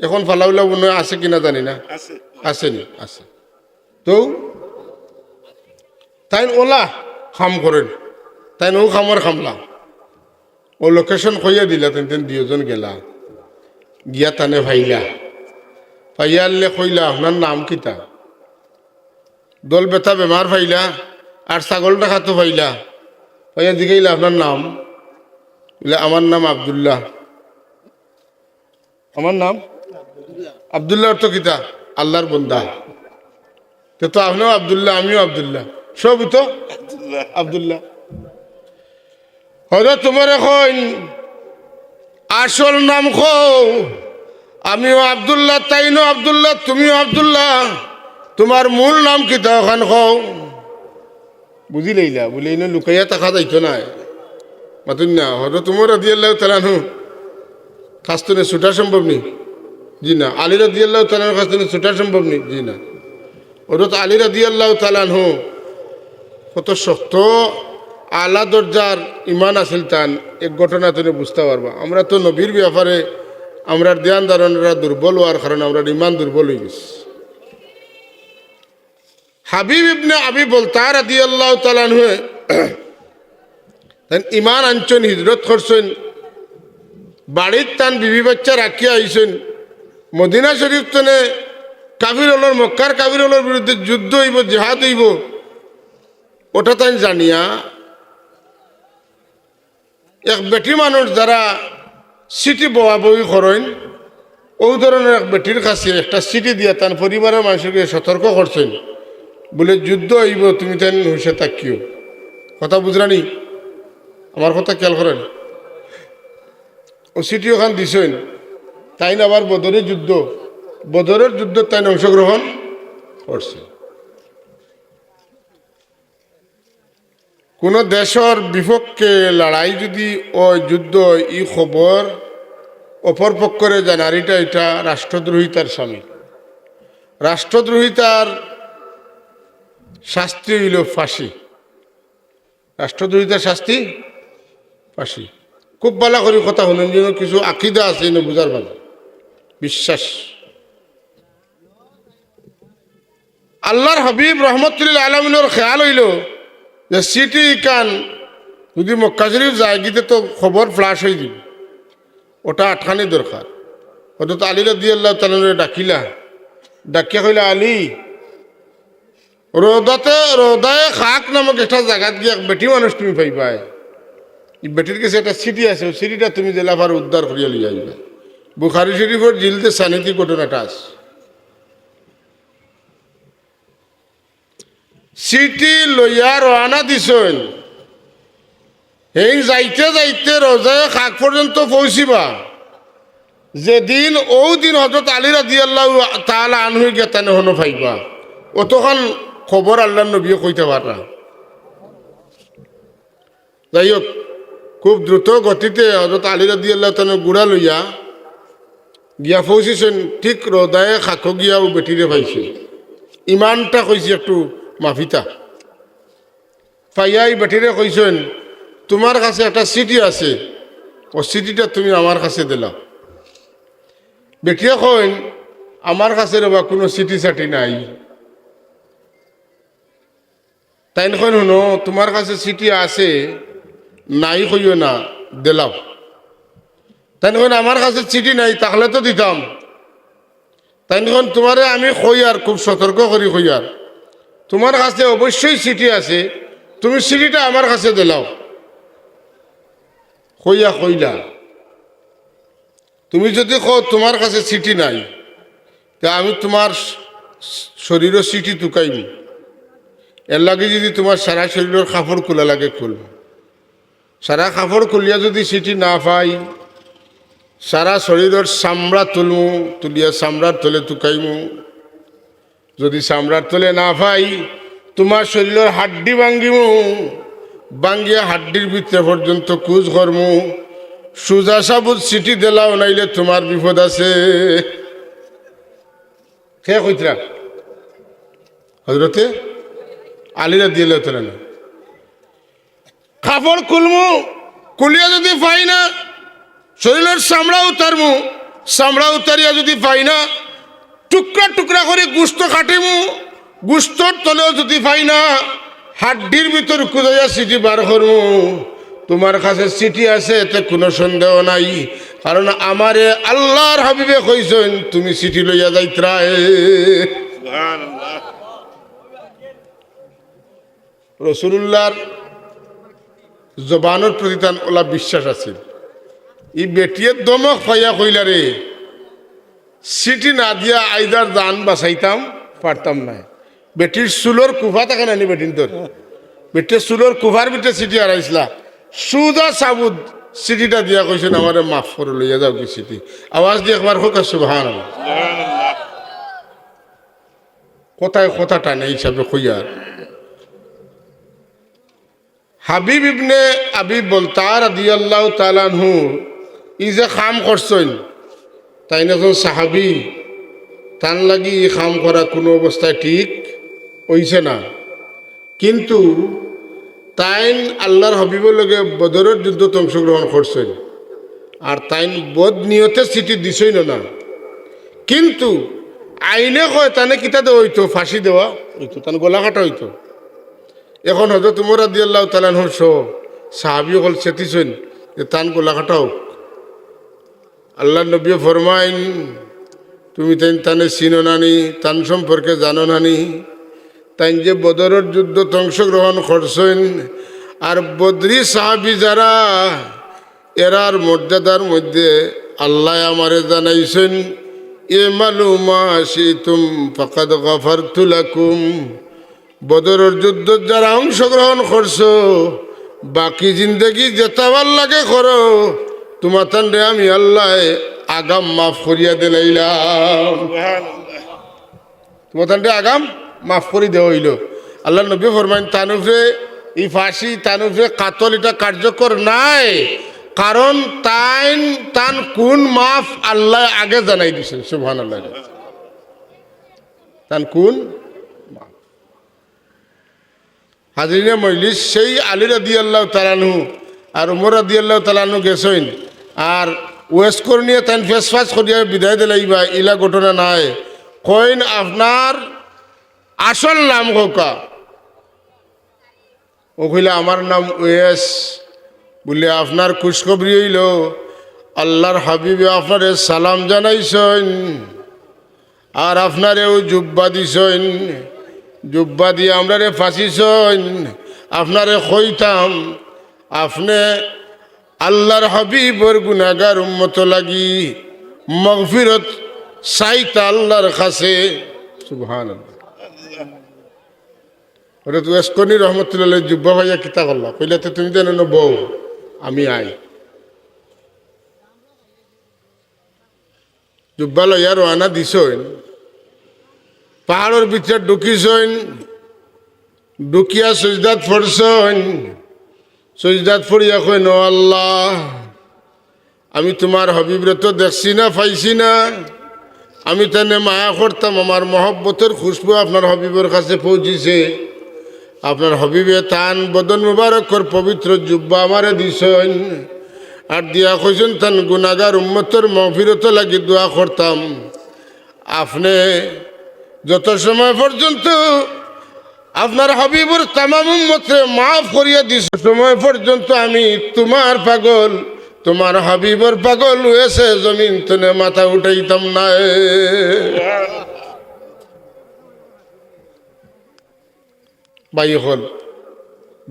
এখন ফালাউলা মনে হয় আছে কিনা জানি না। আছে। আছে নি? আছে। তো তাইন অলা কাম করইন, তাইন অউ কামর কামলা। অউ location কইয়া দিলা, তাইন, তাইন দুইওজন গেলা, গিয়া তানে পাইলা। পাইয়া আনলে কইলা, "আপনার নাম কিতা?" দল বেটা বেমার পাইলা, আর ছাগল ডাকাতও পাইলা। পাইয়া জিগাইলা, "আপনার নাম?" বলে, "আমার নাম আব্দুল্লাহ।" "আমার নাম আব্দুল্লাহ অর্থ কিতা?" "আল্লাহর বন্দা।" "তে তো আপনেও আব্দুল্লাহ, আমিও আব্দুল্লাহ, সবউ তো আব্দুল্লাহ।" হজরত উমরে কইন, "আসল নাম কও, আমিও আব্দুল্লাহ, তাইনও আব্দুল্লাহ, তুমিও আব্দুল্লাহ, তুমার মূল নাম কিতা অখান কও।" বুঝিলাইলা, বুলে, "ইনো লুকাইয়া থাকা যাইতো নায়।" মাতুন না, হজরত উমর রাদিয়াল্লাহু তাআলা আনহু কাছ থনে ছুটা সম্ভব নি? জি না। আলী রাদিয়াল্লাহু তাআলা আনহুর কাছ থনে ছুটা সম্ভব নি? জি না। হজরত আলী রাদিয়াল্লাহু তাআলা আনহু কত শক্ত, আলা দরজার ইমান আছিল তান, এক ঘটনা থনে বুঝতা পারবা। আমরা তো নবীর ব্যাপারে আমরার ধ্যান ধারণাটা দুর্বল অওয়ার কারণে আমরার ইমান দুর্বল অইগেছে। হাবিব ইবনে আবি বলতা রাদিয়াল্লাহু তাআলা আনহু তাইন ইমান আনছইন, হিজরত করছইন, বাড়িত তান বিবি বাচ্চা রাখিয়া আইছইন। মদিনা শরীফ থনে কাফির অকলর, মক্কার কাফির অকলর বিরুদ্ধে যুদ্ধ অইবো, জিহাদ অইবো, অটা তাইন জানিয়া এক বেটি মানুষ যারা চিঠি বওয়াবওয়ি করইন, অউ ধরনর এক বেটির কাছে একটা চিঠি দিয়া তান পরিবারর মানষরে সতর্ক করছইন, বুলে, "যুদ্ধ অইবো, তুমি তাইন হুঁশে থাকিও।" কথা বুঝরানি? আমার কথা খেয়াল করইন। অউ চিঠি অখান দিছইন, তাইন আবার বদরে যুদ্ধ, বদরর যুদ্ধত তাইন অংশগ্রহণ করছইন। কুনু দেশর বিপক্ষে লড়াই যুদি অয়, যুদ্ধ অয়, ই খবর অপর পক্ষরে জানানিটা, ইটা রাষ্ট্রদ্রোহিতার শামিল। রাষ্ট্রদ্রোহিতার শাস্তি অইলো ফাঁসি। রাষ্ট্রদ্রোহিতার শাস্তি ফাঁসি। খুব ভালা করি কথা হুনইন, যেন কিছু আকিদা আছে, যেন বুঝার বাদে বিশ্বাস। আল্লাহর হাবিব রহমতুল্লিল আলামিনর খেয়াল অইলো যে চিঠি ইখান যুদি মক্কা শরীফ যায়গি তে তো খবর flash অইযিবো, অটা আটকানি দরকার। হজরত আলী রাদিয়াল্লাহু তাআলা আনহুরে ডাকিলা, ডাকিয়া কইলা, "আলী, রওদাতে, রওদায়ে খাক নামক একটা জাগাত গিয়া এক বেটি মানুষ তুমি পাইবায়। ই বেটির গেছে একটা চিঠি আছে, অউ চিঠিটা তুমি যেলা পারো উদ্ধার করিয়া লইয়া আইবায়।" বুখারী শরীফর জিলদে সানিত ই ঘটনাটা আছে। চিঠি লইয়া রওয়ানা দিছইন। হেইন যাইতে যাইতে রওজায়ে খাক পর্যন্ত পৌঁছিবা। যেদিন, অউ দিন হজরত আলী রাদিয়াল্লাহু তাআলা আনহু গিয়া তানে হনো পাইবা। অতখান খবর আল্লাহর নবীয়ে কইতা পাররা। যাই হোক, খুব দ্রুত গতিতে হজরত আলী রাদিয়াল্লাহু তাআলা আনহু ঘোড়া লইয়া গিয়া পৌঁছিছইন, ঠিক রওজায়ে খাকো গিয়া অউ বেটিরে পাইছইন। ইমানটা কইছি একটু মাফিতা। পাইয়া ই বেটিরে কইছইন, "তুমার কাছে একটা চিঠি আছে, অউ চিঠিটা তুমি আমার কাছে দিলাও।" বেটিয়ে কইন, "আমার কাছে রেবা কুনু চিঠি-চাঠি নাই।" তাইন কইন, "হুনো, তুমার কাছে চিঠি আছে, নাই কইও না, দিলাও।" তাইন কইন, "আমার কাছে চিঠি নাই, থাকলে তো দিতাম।" তাইন কইন, "তুমারে আমি কইয়ার, খুব সতর্ক করি কইয়ার, তুমার কাছে অবশ্যই চিঠি আছে, তুমি চিঠিটা আমার কাছে দিলাও।" কইয়া কইলা, "তুমি যুদি কও তুমার কাছে চিঠি নাই, তে আমি তুমার শরীরর চিঠি তুকাইমু। এরলাগি যুদি তুমার সারা শরীরর কাপড় খুলা লাগে খুলমু। সারা কাপড় খুলিয়া যুদি চিঠি না পাই, সারা শরীরর চামড়া তুলমু, তুলিয়া চামড়ার তলে তুকাইমু। যুদি চামড়ার তলে না পাই, তুমার শরীরর হাড্ডি ভাঙ্গিমু, ভাঙ্গিয়া হাড্ডির ভিতরে পর্যন্ত কুজ করমু। সুজা সাবুত চিঠি দিলাও, নাইলে তুমার বিপদ আছে।" কে কইতরা? হজরতে আলী রাদিয়াল্লাহু তাআলা আনহু। "কাপড় খুলমু, খুলিয়া যুদি পাই না, শরীরর চামড়া উতারমু, চামড়া উতারিয়া যুদি পাই না, টুকরা টুকরা করি গুস্ত কাটিমু, গুস্তর তলেও যুদি পাই না, হাড্ডির ভিতর খুজাইয়া চিঠি বার করমু। তুমার কাছে চিঠি আছে, এতে কুনু সন্দেহ নাই, কারণ আমারে আল্লার হাবিবে কইছইন, তুমি চিঠি লইয়া যাইতরায়। রসুলুল্লাহর জবানর প্রতি তান অলা বিশ্বাস আছিল। ই বেটিয়ে ধমক পাইয়া কইলা, "রে, চিঠি না দিয়া আইজ আর জান বাচাইতাম পারতাম নায়।" বেটির চুলর কুফা থাকে না নি বেটিন্তর? বেটিয়ে চুলর কুফার ভিতরে চিঠি হারাইছলা। সুজা সাবুত চিঠিটা দিয়া কইছইন, "আমারে মাফ করো, লইয়া যাওগি চিঠি।" আওয়াজ দি একবার কউক্কা সুবহানাল্লাহ। কথায় কথা টানে হিসাবে কইয়ার। হাবিব ইবনে আবি বলতা রাদিয়াল্লাহু তাআলা আনহু ই যে কাম করছইন, তাইন একজন সাহাবী, তান লাগি ই কাম করা কুনু অবস্থায় ঠিক অইছে না। কিন্তু তাইন আল্লার হাবিবর লগে বদরর যুদ্ধত অংশগ্রহণ করছইন, আর তাইন বদ নিয়তে চিঠি দিছইন না। কিন্তু আইনে কয় তানে কিতা দেওয়া অইতো? ফাঁসি দেওয়া অইতো, তান গলা কাটা অইতো। এখন হযরত উমর রাদিয়াল্লাহু তাআলা আনহু সহ সাহাবী অকল চেতিছইন যে তান গলা কাটা অউক। আল্লার নবীয়ে ফরমাইন, "তুমি তাইন তানে চিনো না নি, তান সম্পর্কে জানো না নি? তাইন যে বদরর যুদ্ধত অংশগ্রহণ করছইন, আর বদরি সাহাবী যারা, এরার মর্যাদার মধ্যে আল্লায় আমারে জানাইছইন, 'ই'মালু মা শি'তুম ফাকাদ গাফারতু লাকুম।' বদরর যুদ্ধত যারা অংশগ্রহণ করছো, বাকি জিন্দেগি যেতা ভালা লাগে করো, তুমাতানরে আমি আল্লায় আগাম মাফ করিয়া দিলাইলাম।" তুমাতানরে আগাম মাফ করি দেওয়া অইলো। আল্লার নবী ফরমাইন, তান উপরে ই ফাঁসি, তান উপরে কাতল, ইটা কার্যকর নায়, কারণ তাইন, তান খুন মাফ আল্লায় আগে জানাই দিছইন। সুবহানাল্লাহ। তান খুন মাফ। হাজিরিনে মজলিস, সেই আলী রাদিয়াল্লাহু তাআলা আনহু আর উমর রাদিয়াল্লাহু তাআলা আনহু গেছইন, আর ওয়েস করনিয়ে তাইন ফেসফাস করিয়া বিদায় দিলাইবা, ইলা ঘটনা নায়। কইন, "আপনার আসল নাম কউক্কা।" অউ কইলা, "আমার নাম ওয়েস।" বুলে, "আপনার খুশখবরি অইলো, আল্লার হাবিবে আপনারে সালাম জানাইছইন।" আর আপনারেও জুব্বা দিছইন, জুব্বা দিয়া আমরারে ফাঁসিছইন। আপনারে কইতাম, আপনে আল্লার হাবিবর গুনাগার উম্মত লাগি মাগফিরত চাইতা আল্লার কাছে। সুবহানাল্লাহ। ওরে তুই এসকনি রহমতুল্লাহ জুব্বা ভাইয়া কিতা করলা? কইলা, "তে তুমি দেন বউ, আমি আই।" জুব্বা লইয়া রওয়ানা দিছইন, পাহাড়র ভিতরে ঢুকিছইন, ঢুকিয়া সজদাত পড়ছইন। সজদাত পড়িয়া কইন, "ও আল্লাহ, আমি তুমার হাবিবরে তো দেখছি না, পাইছি না, আমি তানে মায়া করতাম, আমার মহব্বতর খুশবু আপনার হাবিবর কাছে পৌঁছিছে।" আপনার হাবিবে তান বদন মুবারকর পবিত্র জুব্বা আমারে দিছইন, আর দিয়া কইছইন, "তান গুনাগার উম্মতর মাগফিরত লাগি দোয়া করতাম।" আপনে যত সময় পর্যন্ত আপনার হাবিবর তামাম উম্মতরে মাফ করিয়া দিছ, সময় পর্যন্ত আমি তুমার পাগল, তুমার হাবিবর পাগল অইছে, জমিন তনে মাথা উঠাইতাম না। ভাই অকল,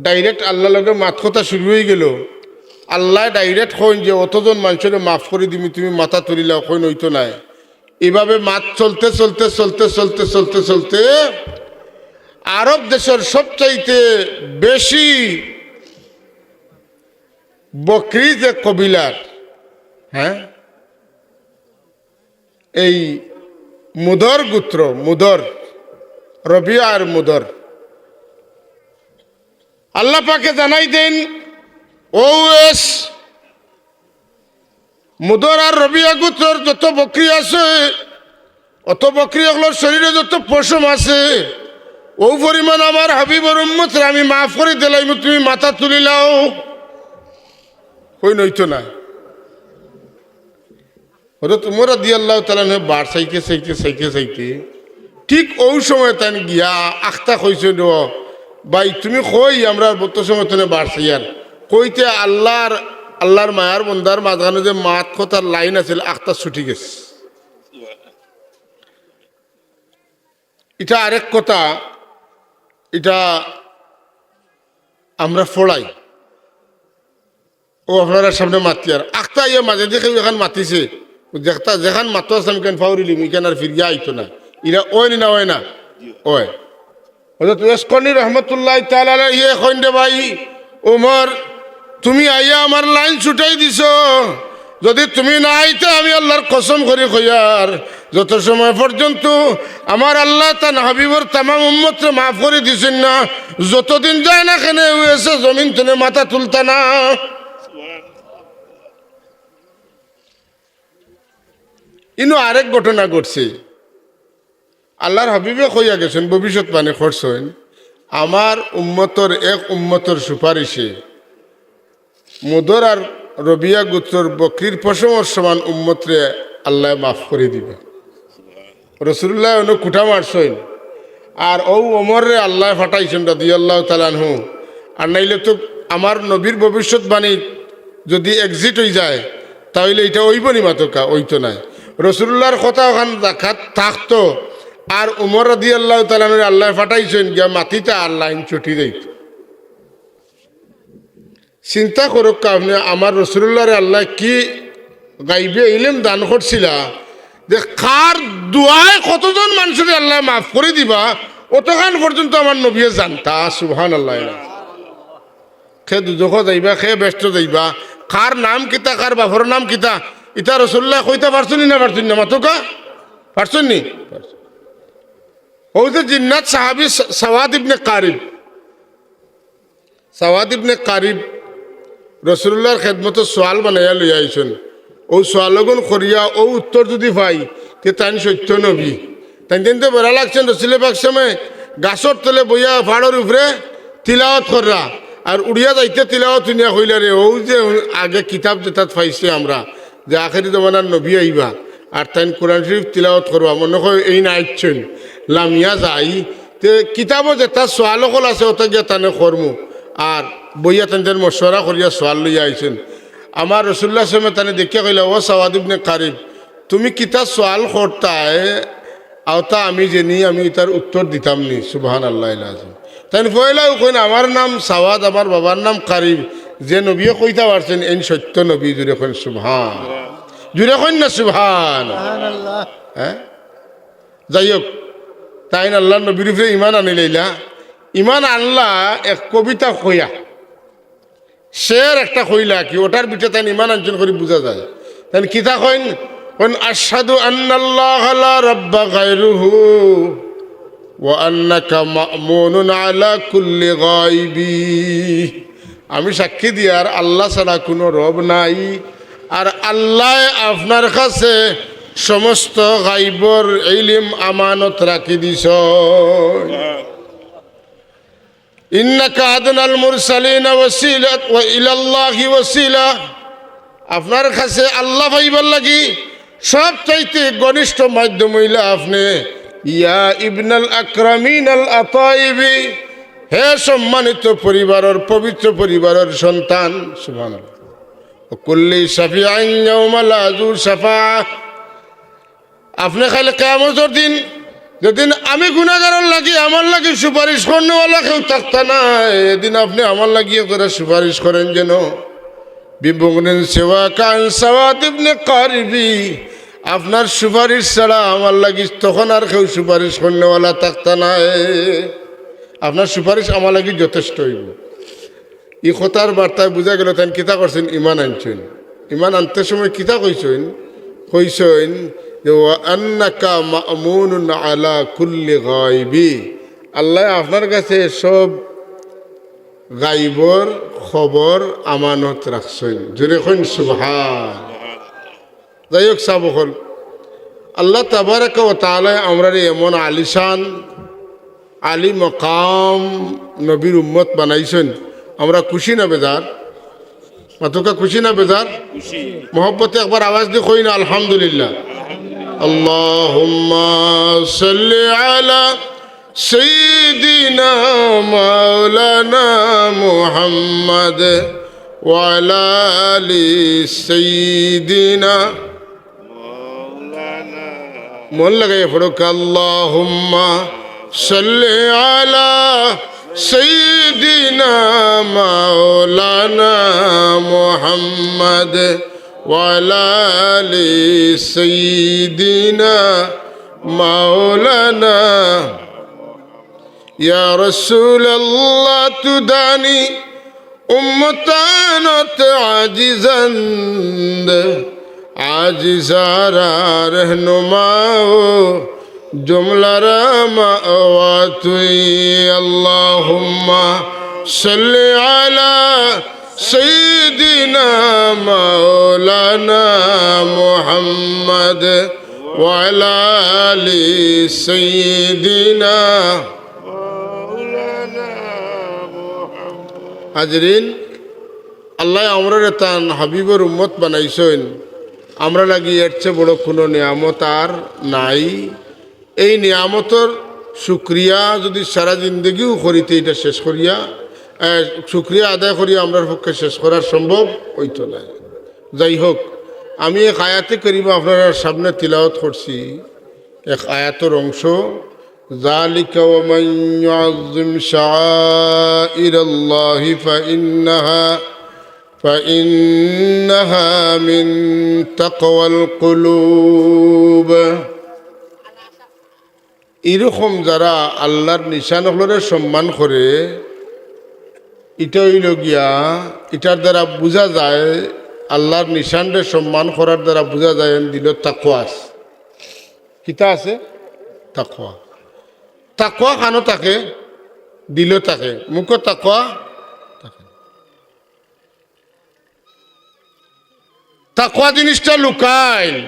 direct আল্লার লগে মাত কথা শুরু অইগেলো। আল্লায় direct কইন যে, "অতজন মানষরে মাফ করি দিমি, তুমি মাথা তুলিলাও", কইন, "অইতো নায়।" ইভাবে মাত চলতে, চলতে, চলতে, চলতে, চলতে আরব দেশর সবচাইতে বেশি বকরি যে কবিলার, হ্যাঁ, এই মুদর গোত্র, মুদর, রবিয়া আর মুদর। আল্লাহ পাকে জানাই দেন, "ও ওয়েস, মুদর আর রবিয়া গোত্রর যত বকরি আছে, অত বকরি অকলর শরীরে যত পশম আছে, অউ পরিমাণ আমার হাবিবর উম্মতরে আমি মাফ করি দিলাইমু, তুমি মাথা তুলিলাও।" কইন, "অইতো নায়।" হযরত উমর রাদিয়াল্লাহু তাআলা আনহু বার চাইতে চাইতে চাইতে চাইতে ঠিক অউ সময় তাইন গিয়া আখতা কইছইন, "ও ভাই, তুমি কই আমরা বত্ত সময় তনে বার চাইয়ার?" কইতে আল্লাহর, আল্লাহর মায়ার বন্দার মাঝখানো যে মাত কথার লাইন আছিল, আখতা ছুটি গেছে। ইটা আরেক কথা, ইটা আমরা ফড়াই। অউ আপনারার সামনে মাতিয়ার। আখতা আইয়া মাঝে দেখে অখান মাতিছে। যেখান মাতো আসলাম কেন ফাউরিলিম, ইখান আর ফিরিয়া আইতো না। ইলা অয় নি না অয় না? অয়। হযরত ওয়েস করনী রহমতুল্লাহ তাআলা আলাইহি কইন, "রে ভাই উমর, তুমি আইয়া আমার লাইন ছুটাই দিছো। যদি তুমি না আইতা, আমি আল্লাহর কসম করি কইয়ার, যত সময় পর্যন্ত আমার আল্লাহ তান হাবিবর তামাম উম্মতরে মাফ করি দিছইন না, যতদিন যায় না কেনে ওয়েসে জমিন তনে মাথা তুলতা না।" ইনো আরেক ঘটনা ঘটছে। আল্লাহর হাবিবে কইয়া গেছইন, ভবিষ্যৎবাণী করছইন, "আমার উম্মতর এক উম্মতর সুপারিশে মুদর আর রবিয়া গোত্রর বকরির পশমর সমান উম্মতরে আল্লায় মাফ করি দিবা।" রাসূলুল্লায় অনো খুটা মারছইন, আর অউ ওমররে আল্লায় ফাটাইছইন রাদিয়াল্লাহু তাআলা আনহু। আর নাইলে তো আমার নবীর ভবিষ্যৎবাণী যদি exit অইযায়, তা অইলে ইটা অইবো নি মাতকা? অইতো নায়। রাসূলুল্লাহর কথা অখান জাকাত থাকতো, আর উমর রাদিয়াল্লাহু তাআলা আনহুরে আল্লায় ফাটাইছইন গিয়া মাতিতা আর লাইন ছুটি যাইতো। চিন্তা করউক্কা আপনে, আমার রাসূলুল্লাহরে আল্লায় কি গাইবে ইলম দান করছিলা, যে কার দোয়ায় কতজন মানষরে আল্লায় মাফ করি দিবা, অতখান পর্যন্ত আমার নবীয়ে জানতা। সুবহানাল্লাহ। কে দুজখো যাইবা, কে বেহেস্তো যাইবা, কার নাম কিতা, কার বাফর নাম কিতা, ইতা রাসূলুল্লায় কইতা পারছইন নি না পারছইন না? মাতকা, পারছইন নি? অউ যে জিন্নাত সাহাবী সা-, সাওয়াদ ইবনে কারিব, সাওয়াদ ইবনে কারিব রাসূলুল্লাহর খেদমতো সওয়াল বানাইয়া লইয়া আইছইন। অউ সওয়ালগুন করিয়া অউ উত্তর যদি পাই, তে তাইন সত্য নবী। তাইন তাইন তো বেড়া লাগছইন, রাসূলে পাক সময় গাছর তলে বইয়া পাড়র উপরে তিলাওয়াত কররা, আর উড়িয়া যাইতে তিলাওয়াত হুনিয়া কইলা, "রে, অউ যে আগে কিতাব যেতাত পাইছি আমরা, যে আখেরি জমানার নবী আইবা, আর তাইন কোরআন শরীফ তিলাওয়াত করবা, মনো কয় এইন আইছইন, লামিয়া যাই।" তে কিতাবো যেতা সওয়াল অকল আছে, অতা গিয়া তানে করমু। আর বইয়া তান তান মশওয়ারা করিয়া সওয়াল লইয়া আইছইন। আমার রাসূলুল্লাহ সাল্লাল্লাহু আলাইহি ওয়াসাল্লাম তানে দেখিয়া কইলা, "ও সাওয়াদ ইবনে কারিব, তুমি কিতা সওয়াল করতায়, অতা আমি জেনি, আমি ইতার উত্তর দিতাম নি।" সুবহানাল্লাহিল আযীম। তাইন পয়লাউ কইন, "আমার নাম সাওয়াদ, আমার বাবার নাম কারিব, যে নবীয়ে কইতা পারছইন, এইন সত্য নবী।" জুরে কইন সুবহান, জুরে কইন না সুবহান। সুবহানাল্লাহ। হ্যাঁ? যাই হোক, তাইন আল্লাহর নবীর উপরে ইমান আনিলাইলা। ইমান আনলা এক কবিতা কইয়া, শের একটা কইলা কি, অটার ভিতরে তাইন ইমান আনছইন করি বুঝা যায়। তাইন কিতা কইন? কইন, "আশহাদু আন্নাল্লাহা লা রাব্বা গায়রুহু ওয়া আন্নাকা মা'মুনুন আলা কুল্লি গায়বি।" আমি সাক্ষী দিয়ার আল্লাহ ছাড়া কুনু রব নাই, আর আল্লায় আপনার কাছে সমস্ত গাইবর ইলিম আমানত রাখি দিছইন। ইন্নাকা আদনাল মুরসালিনা ওয়াসিলা ওয়া ইলাল্লাহি ওয়াসিলা। আপনার কাছে আল্লাহ পাইবার লাগি সবচাইতে ঘনিষ্ঠ মাধ্যম অইলা আপনে। ইয়া ইবনাল আকরামিনাল আতাইবি, হে সম্মানিত পরিবারর, পবিত্র পরিবারর সন্তান। সুবহানাল্লাহ। ওয়া কুল্লি শাফিআইন ইয়াওমা লা যু শাফাআ। আপনে কাইল কিয়ামতর দিন, যেদিন আমি গুনাগারর লাগি, আমার লাগি সুপারিশ করনেওয়ালা কেউ থাকতা নায়, এদিন আপনে আমার লাগি একজরা সুপারিশ করইন যেন। বিমুগনিন সিওয়াকা আন সাওয়াদ ইবনে কারিবি, আপনার সুপারিশ ছাড়া আমার লাগি তখন আর কেউ সুপারিশ করনেওয়ালা থাকতা নায়। আপনার সুপারিশ আমার লাগি যথেষ্ট অইবো। ই কথার বার্তায় বুঝা গেল, তাইন কিতা করছইন? ইমান আনছইন। ইমান আনতে সময় কিতা কইছইন? কইছইন যে, "ওয়া আন্নাকা মা'মুনুন আলা কুল্লি গায়বি।" আল্লায় আপনার কাছে সব গাইবর খবর আমানত রাখছইন। জুরে কইন সুবহান। যাই হোক, সাব অকল, আল্লাহ তাবারাকা ওয়া তাআলায় আমরারে এমন আলিশান, আলী মকাম নবীর উম্মত বানাইছইন, আমরা খুশি না বেজার? মাতুক্কা, খুশি না বেজার? মহব্বতে একবার আওয়াজ দি কই না আলহামদুলিল্লাহ। اللهم صل على سيدنا مولانا محمد وعلى آل سيدنا। মন লাগাইয়া পড়ুক্কা, اللهم صل على سيدنا مولانا محمد وعلى آل سيدنا مولانا। يا رسول الله تداني امتانت عاجزند، عاجزا را رہنما و جملہ را مأوا توئی۔ اللهم صل على سيدنا مولانا محمد وعلى آل سيدنا مولانا محمد। হাজিরিন, আল্লায় আমরারে তান হাবিবর উম্মত বানাইছইন, আমরা লাগি এর চেয়ে বড় কুনু নিয়ামত আর নাই। এই নিয়ামতর শুকরিয়া যুদি সারা জিন্দেগিও করি তে ইটা শেষ করিয়া, এ, শুকরিয়া আদায় করিয়া আমরার পক্ষে শেষ করার সম্ভব অইতো নায়। যাই হোক, আমি এক আয়াতে করিমা আপনারার সামনে তিলাওয়াত করছি, এক আয়াতর অংশ, ذلك ومن يعظم شعائر الله فإنها فإنها من تقوى القلوب। এরকম যারা আল্লাহর নিশান অকলরে সম্মান করে, ইটা অইলো গিয়া, ইটার দ্বারা বুঝা যায়, আল্লাহর নিশানরে সম্মান করার দ্বারা বুঝা যায় এন দিলো তাকওয়া আছে। কিতা আছে? তাকওয়া। তাকওয়া কানো থাকে? দিলো থাকে। মুখো তাকওয়া থাকে। তাকওয়া জিনিসটা লুকাইল।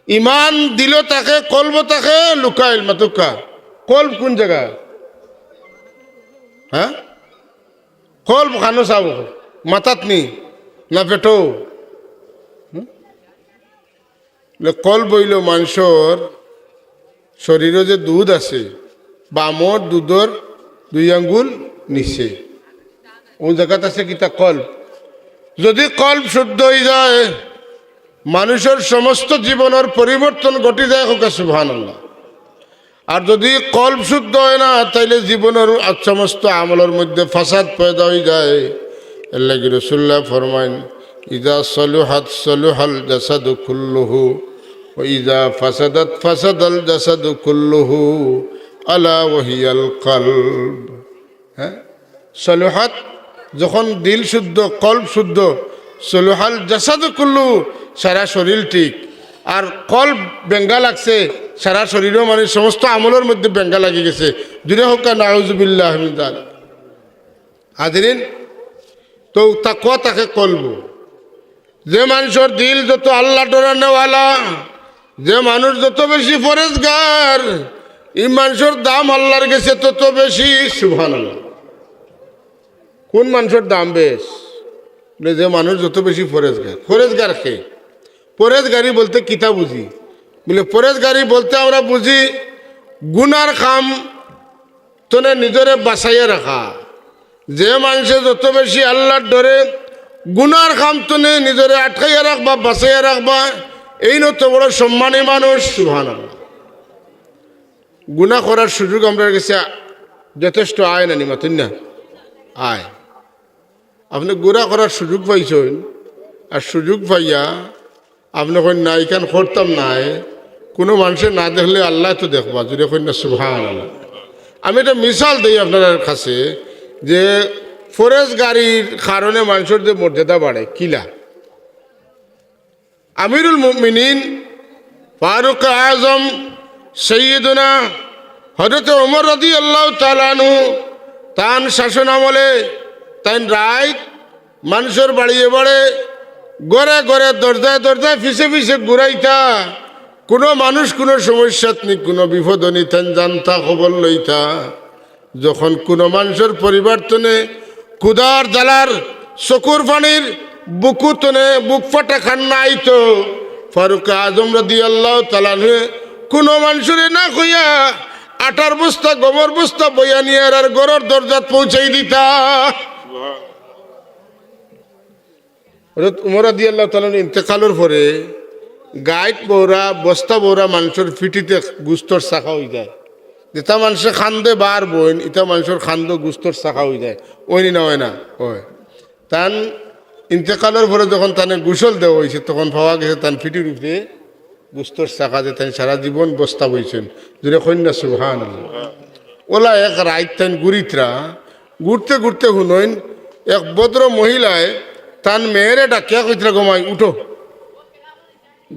ইমান দিলো থাকে, কলবো থাকে, লুকাইল। মাতুক্কা, কলব কুন জাগা? হ্যাঁ, কলব কানো চাও? মাথাত নি না পেটো? হুম? বলে, কলব অইলো মানষর শরীরো যে দুধ আছে, বামর দুধর দুই আঙ্গুল নিচে, অউ জাগাত আছে কিতা? কলব। যুদি কলব শুদ্ধ অইযায়, মানষর সমস্ত জীবনর পরিবর্তন ঘটি যায়। কউক্কা সুবহানাল্লাহ। আর যুদি কলব শুদ্ধ অয় না, তাইলে জীবনর আর সমস্ত আমলর মধ্যে ফাসাদ পয়দা অইযায়। এরলাগি রাসুলুল্লায় ফরমাইন, إذا صلحت صلح الجسد كله وإذا فسدت فسد الجسد كله ألا وهي القلب। হ্যাঁ, সলুহাত, যখন দিল শুদ্ধ, কলব শুদ্ধ, সলুহাল জাসাদু কুল্লু, সারা শরীর ঠিক। আর কলব বেঙ্গা লাগছে, সারা শরীরও মানে সমস্ত আমলর মধ্যে বেঙ্গা লাগি গেছে। জুরে কউক্কা নাউজুবিল্লাহ মিন যালিক। হাজিরিন, তো তাকওয়া থাকে কলব। যে মানষর দিল যত আল্লাহ ডরানেওয়ালা, যে মানুষ যত বেশি পরেজগার, ই মানষর দাম আল্লাহর গেছে তত বেশি। সুবহানাল্লাহ। কুন মানষর দাম বেশ? বলে, যে মানুষ যত বেশি পরেজগার। পরেজগার কে? পরেজগারি বলতে কিতা বুঝি? বলে, পরেজগারি বলতে আমরা বুঝি গুনার কাম তনে নিজরে বাঁচাইয়া রাখা। যে মানষে যত বেশি আল্লাহর ডরে গুনার কাম তনে নিজরে আটকাইয়া রাখবা, বাঁচাইয়া রাখবা, এইন অত বড় সম্মানী মানুষ। সুবহানাল্লাহ। গুনা করার সুযোগ আমরার গেছে যথেষ্ট আয় না নি, মাতইন না? আয়। আপনে গুনা করার সুযোগ পাইছইন, আর সুযোগ পাইয়া আপনে কইন, "না, ইখান করতাম নায়, কুনু মানষে না দেখলে আল্লায় তো দেখবা।" জুরে কইন না, সুবহানাল্লাহ। আমি একটা মিসাল দেই আপনারার কাছে যে পরেজগারির কারণে মানষর যে মর্যাদা বাড়ে, কিলা? আমিরুল মুমিনিন, ফারুক আজম, সৈয়দনা হযরত ওমর রাদিয়াল্লাহু তাআলা আনহু, তান শাসন আমলে তাইন রাইত মানষর বাড়িয়ে বাড়ে, ঘরে ঘরে, দরজায় দরজায়, পিছে পিছে ঘুরাইতা। কুনু মানুষ কুনু সমস্যাত নি, কুনু বিপদো নি, তাইন জানতা, খবর লইতা। যখন কুনু মানষর পরিবার তনে ক্ষুধার জ্বালার, চকুর পানির, বুকু তনে বুক ফাটা কান্না আইতো। ফারুক আজম রাদিয়াল্লাহু তাআলা আনহু কুনু মানষরে না কইয়া আটার বস্তা, গমর বস্তা বইয়া নিয়া আর, আর ঘরর দরজাত পৌঁছাই দিতা। হযরত উমর রাদিয়াল্লাহু তাআলা আনহু ইন্তেকালর পরে গাইট বওরা, বস্তা বওরা মানষর ফিটিতে গুস্তর চাকা অইযায়। যেতা মানষে কান্দে বার বইন, ইতা মানষর কান্দো গুস্তর চাকা অইযায়। অয়নি না অয় না? অয়। তান ইন্তেকালর পরে যখন তানে গোসল দেওয়া অইছে, তখন পাওয়া গেছে তান ফিটির উপরে গুস্তর চাকা, যে তাইন সারা জীবন বস্তা বইছইন। জোরে কইন না সুবহানাল্লাহ। অলা এক রাইত তাইন ঘুরিতরা, ঘুরতে ঘুরতে হুনইন, এক ভদ্র মহিলায় তান মেয়েরে ডাকিয়া কইতরা, "গো মাই, উঠো,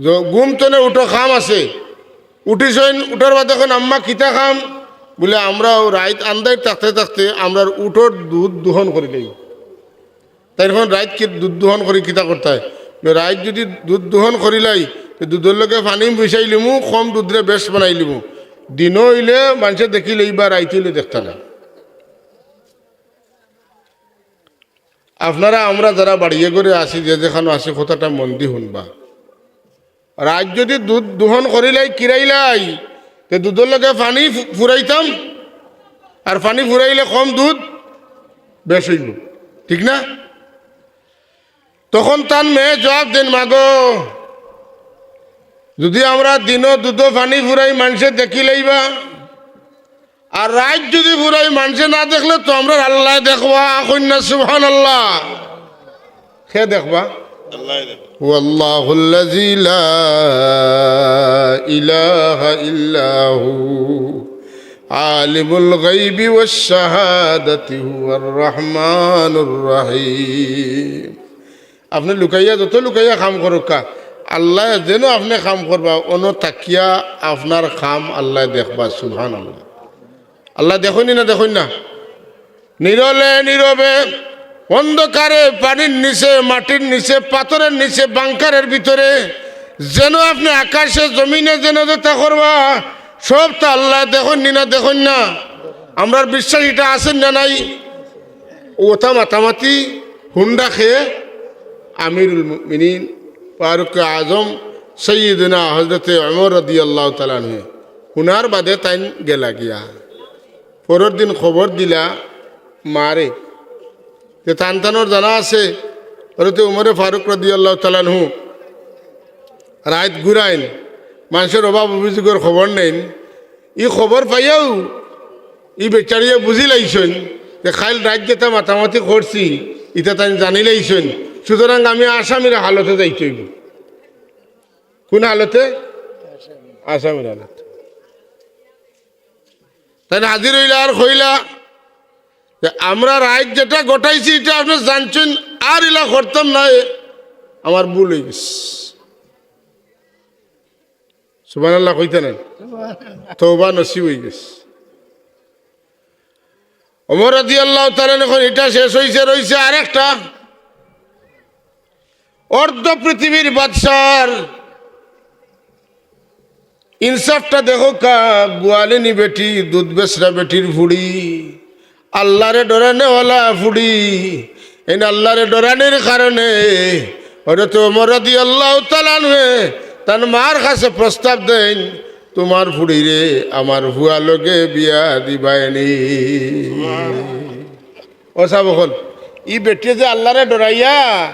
জ-, ঘুম তনে উঠো, কাম আছে।" উঠিছইন, উঠার বাদে কইন, "আম্মা, কিতা কাম?" বুলে, "আমরা অউ রাইত আন্দাইর থাকতে থাকতে আমরার উটর দুধ দুহন করিলাই।" তাইন কইন, "রাইত কি দুধ দুহন করি কিতা করতায়?" বুলে, "রাইত যুদি দুধ দুহন করিলাই, তে দুধর লগে পানি মিশাইলিমু, কম দুধরে বেশ বানাইলিমু। দিনো অইলে মানষে দেখিলাইবা, রাইত অইলে দেখতা না।" আপনারা আমরা যারা বাড়িয়ে ঘরে আছি, যে যেখানো আছি, কথাটা মন দি হুনবা। রাইত যুদি দুধ দুহন করিলাই, কিরাইলাই, তে দুধর লগে পানি ফু-, ফুরাইতাম, আর পানি ফুরাইলে কম দুধ বেশ অইবো, ঠিক না? তখন তান মেয়ে জুয়াব দেইন, "মাগো, যুদি আমরা দিনো দুধো পানি ফুরাই, মানষে দেখিলাইবা, আর রাইত যুদি ফুরাই মানষে না দেখলে তো আমরার আল্লায় দেখবা।" কইন না সুবহানাল্লাহ। কে দেখবা? আল্লায় দেখবা। هو الله الذي لا إله إلا هو عالم الغيب والشهادة هو الرحمن الرحيم. আপনে লুকাইয়া, যত লুকাইয়া কাম করউক্কা, আল্লায় যেন আপনে কাম করবা, অনো থাকিয়া আপনার কাম আল্লায় দেখবা। সুবহানাল্লাহ। আল্লায় দেখইন নি না, দেখইন না? নিরলে নীরবে, অন্ধকারে, পানির নিচে, মাটির নিচে, পাথরের নিচে, বাংকারের ভিতরে, যেন আপনে আকাশে জমিনে যেন যেতা করবা, সবতা আল্লায় দেখইন নি না, দেখইন না? আমরার বিশ্বাস ইটা আছে না নাই? অতা মাতামাতি হুন্ডা খেয়ে আমিরুল মুমিনিন ফারুক আজম সৈয়দনা হযরতে ওমর রাদিয়াল্লাহু তাআলা আনহু হুনার বাদে তাইন গেলা গিয়া। পরর দিন খবর দিলা মারে। তে তান তানর জানা আছে, হযরতে উমরে ফারুক রাদিয়াল্লাহু তাআলা আনহু রাইত ঘুরাইন, মানষর অভাব অভিযোগর খবর নেইন। ই খবর পাইয়াউ ই বেচারিয়ে বুঝিলাইছইন যে কাইল রাইত যেতা মাতামাতি করছি, ইতা তাইন জানিলাইছইন। সুতরাং আমি আসামির হালতে যাইতে অইবো। কুন হালতে? আসামির হালতে। তাইন হাজির অইলা আর কইলা যে, "আমরা রাইত যেতা ঘটাইছি, ইতা আপনে জানছইন, আর ইলা করতাম নায়, আমার ভুল অইগেছে।" সুবহানাল্লাহ কইতা নায়? তওবা নসিব অইগেছে। ওমর রাদিয়াল্লাহু তাআলা আনহু কইন, ইটা শেষ অইছে, রইছে আরেকটা। অর্ধ পৃথিবীর বাদশার ইনসাফটা দেখউক্কা, গোয়ালিনী বেটি, দুধ বেচরা বেটির ফুড়ি, আল্লারে ডরানেওয়ালা ফুড়ি। এইন আল্লারে ডরানির কারণে হযরত ওমর রাদিয়াল্লাহু তাআলা আনহু তান মার কাছে প্রস্তাব দেইন, "তুমার ফুড়িরে আমার ফুয়ার লগে বিয়া দিবায়নি।" ও সাব অকল, ই বেটিয়ে যে আল্লারে ডরাইয়া,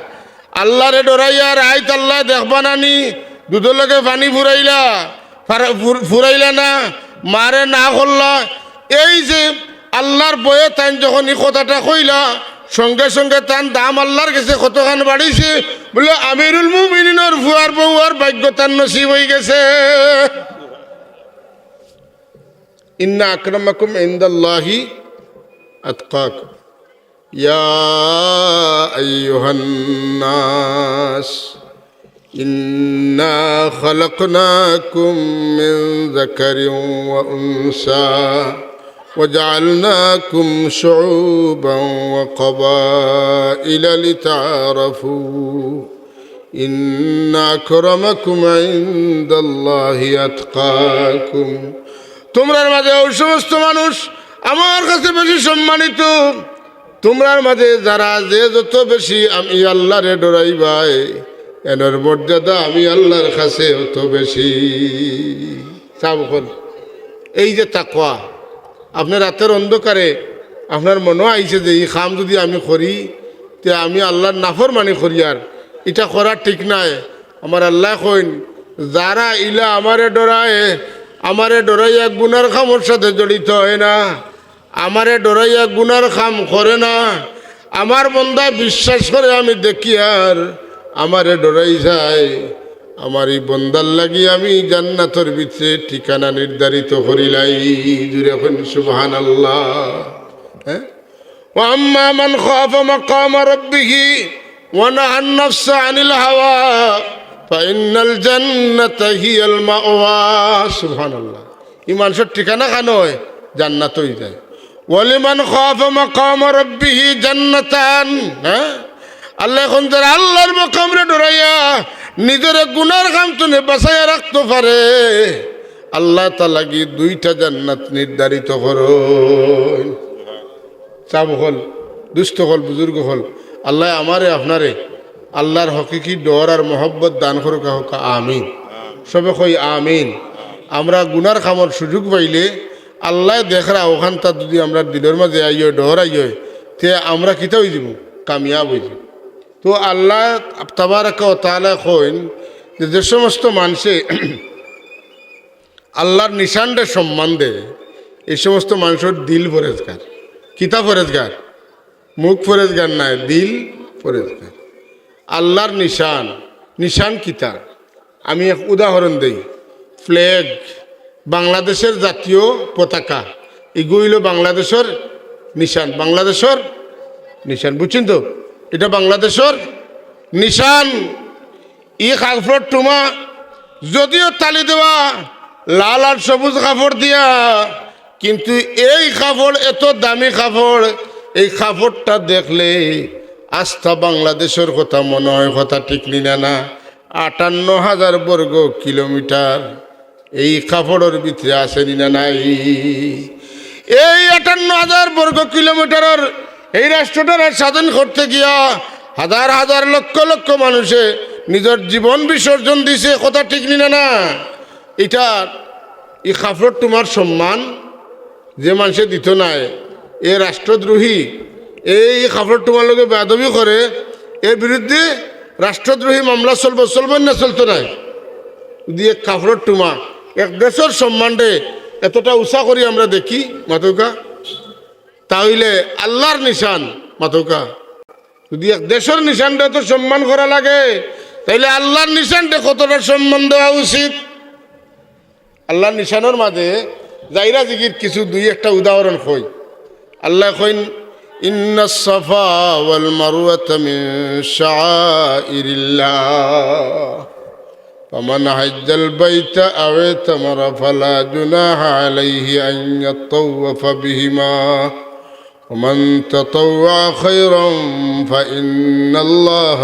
আল্লারে ডরাইয়া রাইত আল্লায় দেখবা না নি, দুধর লগে পানি ফুরাইলা, ফার-, ফুর-, ফুরাইলা না, মারে না করলা। এই যে আল্লার ভয়ে তাইন যখন ই কথাটা কইলা, সঙ্গে সঙ্গে তান দাম আল্লার গেছে কতখান বাড়িছে, বুলে, "আমিরুল মুমিনিনর ফুয়ার বউয়ার ভাগ্য তান নসিব অইগেছে।" إن أكرمكم عند الله أتقاكم. يا أيها الناس إنا خلقناكم من ذكر وأنثى وجعلناكم شعوبا وقبائل لتعارفوا إن أكرمكم عند الله أتقاكم। তুমরার মাঝে অউ সমস্ত মানুষ আমার কাছে বেশি সম্মানিত, তুমরার মাঝে যারা যে যত বেশি আমি আল্লাহরে ডরাইবায়, এনর মর্যাদা আমি আল্লাহর কাছে অত বেশি। সাব অকল, এই যে তাকওয়া, আপনার রাতের অন্ধকারে আপনার মনো আইছে যে ই কাম যুদি আমি করি, তে আমি আল্লাহর নাফরমানি করিয়ার, ইটা করা ঠিক নায়। আমার আল্লায় কইন, যারা ইলা আমারে ডরায়, আমারে ডরাইয়া গুনার কামর সাথে জড়িত অয় না, আমারে ডরাইয়া গুনার কাম করে না, আমার বন্দা বিশ্বাস করে আমি দেখিয়ার, আমারে ডরাই যায়, আমার ই বন্দার লাগি আমি জান্নাতর ভিতরে ঠিকানা নির্ধারিত করিলাই। জুরে কইন সুবহানাল্লাহ। হ্যাঁ? وأما من خاف مقام ربه ونهى النفس عن الهوى فإن الجنة هي المأوى। সুবহানাল্লাহ। ই মানষর ঠিকানা কানো অয়? জান্নাত অই যায়। ولمن خاف مقام ربه جنتان। হ্যাঁ, আল্লায় কইন যারা আল্লাহর মকামরে ডরাইয়া নিজরে গুনার কাম থনে বাঁচাইয়া রাখতো পারে, আল্লায় তার লাগি দুইটা জান্নাত নির্ধারিত করইন। সাব অকল, দুস্ত অকল, বুজুর্গ অকল, আল্লায় আমারে আপনারে আল্লাহর হকিকি ডর আর মহব্বত দান করুকা, হউকা আমিন। সবে কই আমিন। আমরা গুনার কামর সুযোগ পাইলে আল্লায় দেখরা অখানতা যুদি আমরার দিলর মাঝে আইয়, ডর আইয়, তে আমরা কিতা অইযিমু? কামিয়াব অইযিমু। তো আল্লাহ তাবারাকা ওয়া তাআলা কইন যে, যে সমস্ত মানষে আল্লাহর নিশানরে সম্মান দেয়, এই সমস্ত মানষর দিল পরেজগার। কিতা পরেজগার? মুখ পরেজগার নায়, দিল পরেজগার। আল্লাহর নিশান, নিশান কিতা? আমি এক উদাহরণ দেই। ফ্ল্যাগ, বাংলাদেশর জাতীয় পতাকা, ইগু অইলো বাংলাদেশর নিশান, বাংলাদেশর নিশান, বুঝছইন তো? ইটা বাংলাদেশর নিশান। ই কাপড়র টুমা যদিও তালি দেওয়া লাল আর সবুজ কাপড় দিয়া, কিন্তু এই কাপড় এত দামি কাপড়, এই কাপড়টা দেখলে আস্তা বাংলাদেশর কথা মনো অয়, কথা ঠিক নি না? না, আটান্ন হাজার বর্গ কিলোমিটার এই কাপড়র ভিতরে আছে নি না নাই? এই আটান্ন হাজার বর্গ কিলোমিটারর এই রাষ্ট্রটারে স্বাধীন করতে গিয়া হাজার হাজার লক্ষ লক্ষ মানষে নিজর জীবন বিসর্জন দিছে, কথা ঠিক নি না? না, ইটা ই কাপড়র টুমার সম্মান যে মানষে দিতো নায়, এ রাষ্ট্রদ্রোহী, এই কাপড়র টুমার লগে বেয়াদবি করে, এর বিরুদ্ধে রাষ্ট্রদ্রোহী মামলা চলবো, চলবো না চলতো নায়? যুদি এক কাপড়র টুমা এক দেশর সম্মানরে এতটা উচা করি আমরা দেখি, মাতউক্কা, তা অইলে আল্লাহর নিশান, মাতউক্কা, যুদি এক দেশর নিশানরে এত সম্মান করা লাগে, তাইলে আল্লাহর নিশানরে কতটা সম্মান দেওয়া উচিত? আল্লাহর নিশানর মাঝে যাইরা জিগির কিছু দুই একটা উদাহরণ কই। আল্লায় কইন, "ইন্নাস সাফা ওয়াল মারওয়াতা মিন শাআইরিল্লাহ। ফামান হাজ্জাল বাইতা আও ইতামারা ফালা জুনাহা আলাইহি আন ইয়াতাওয়াফা বিহিমা।" ومن تطوع خيرا فإن الله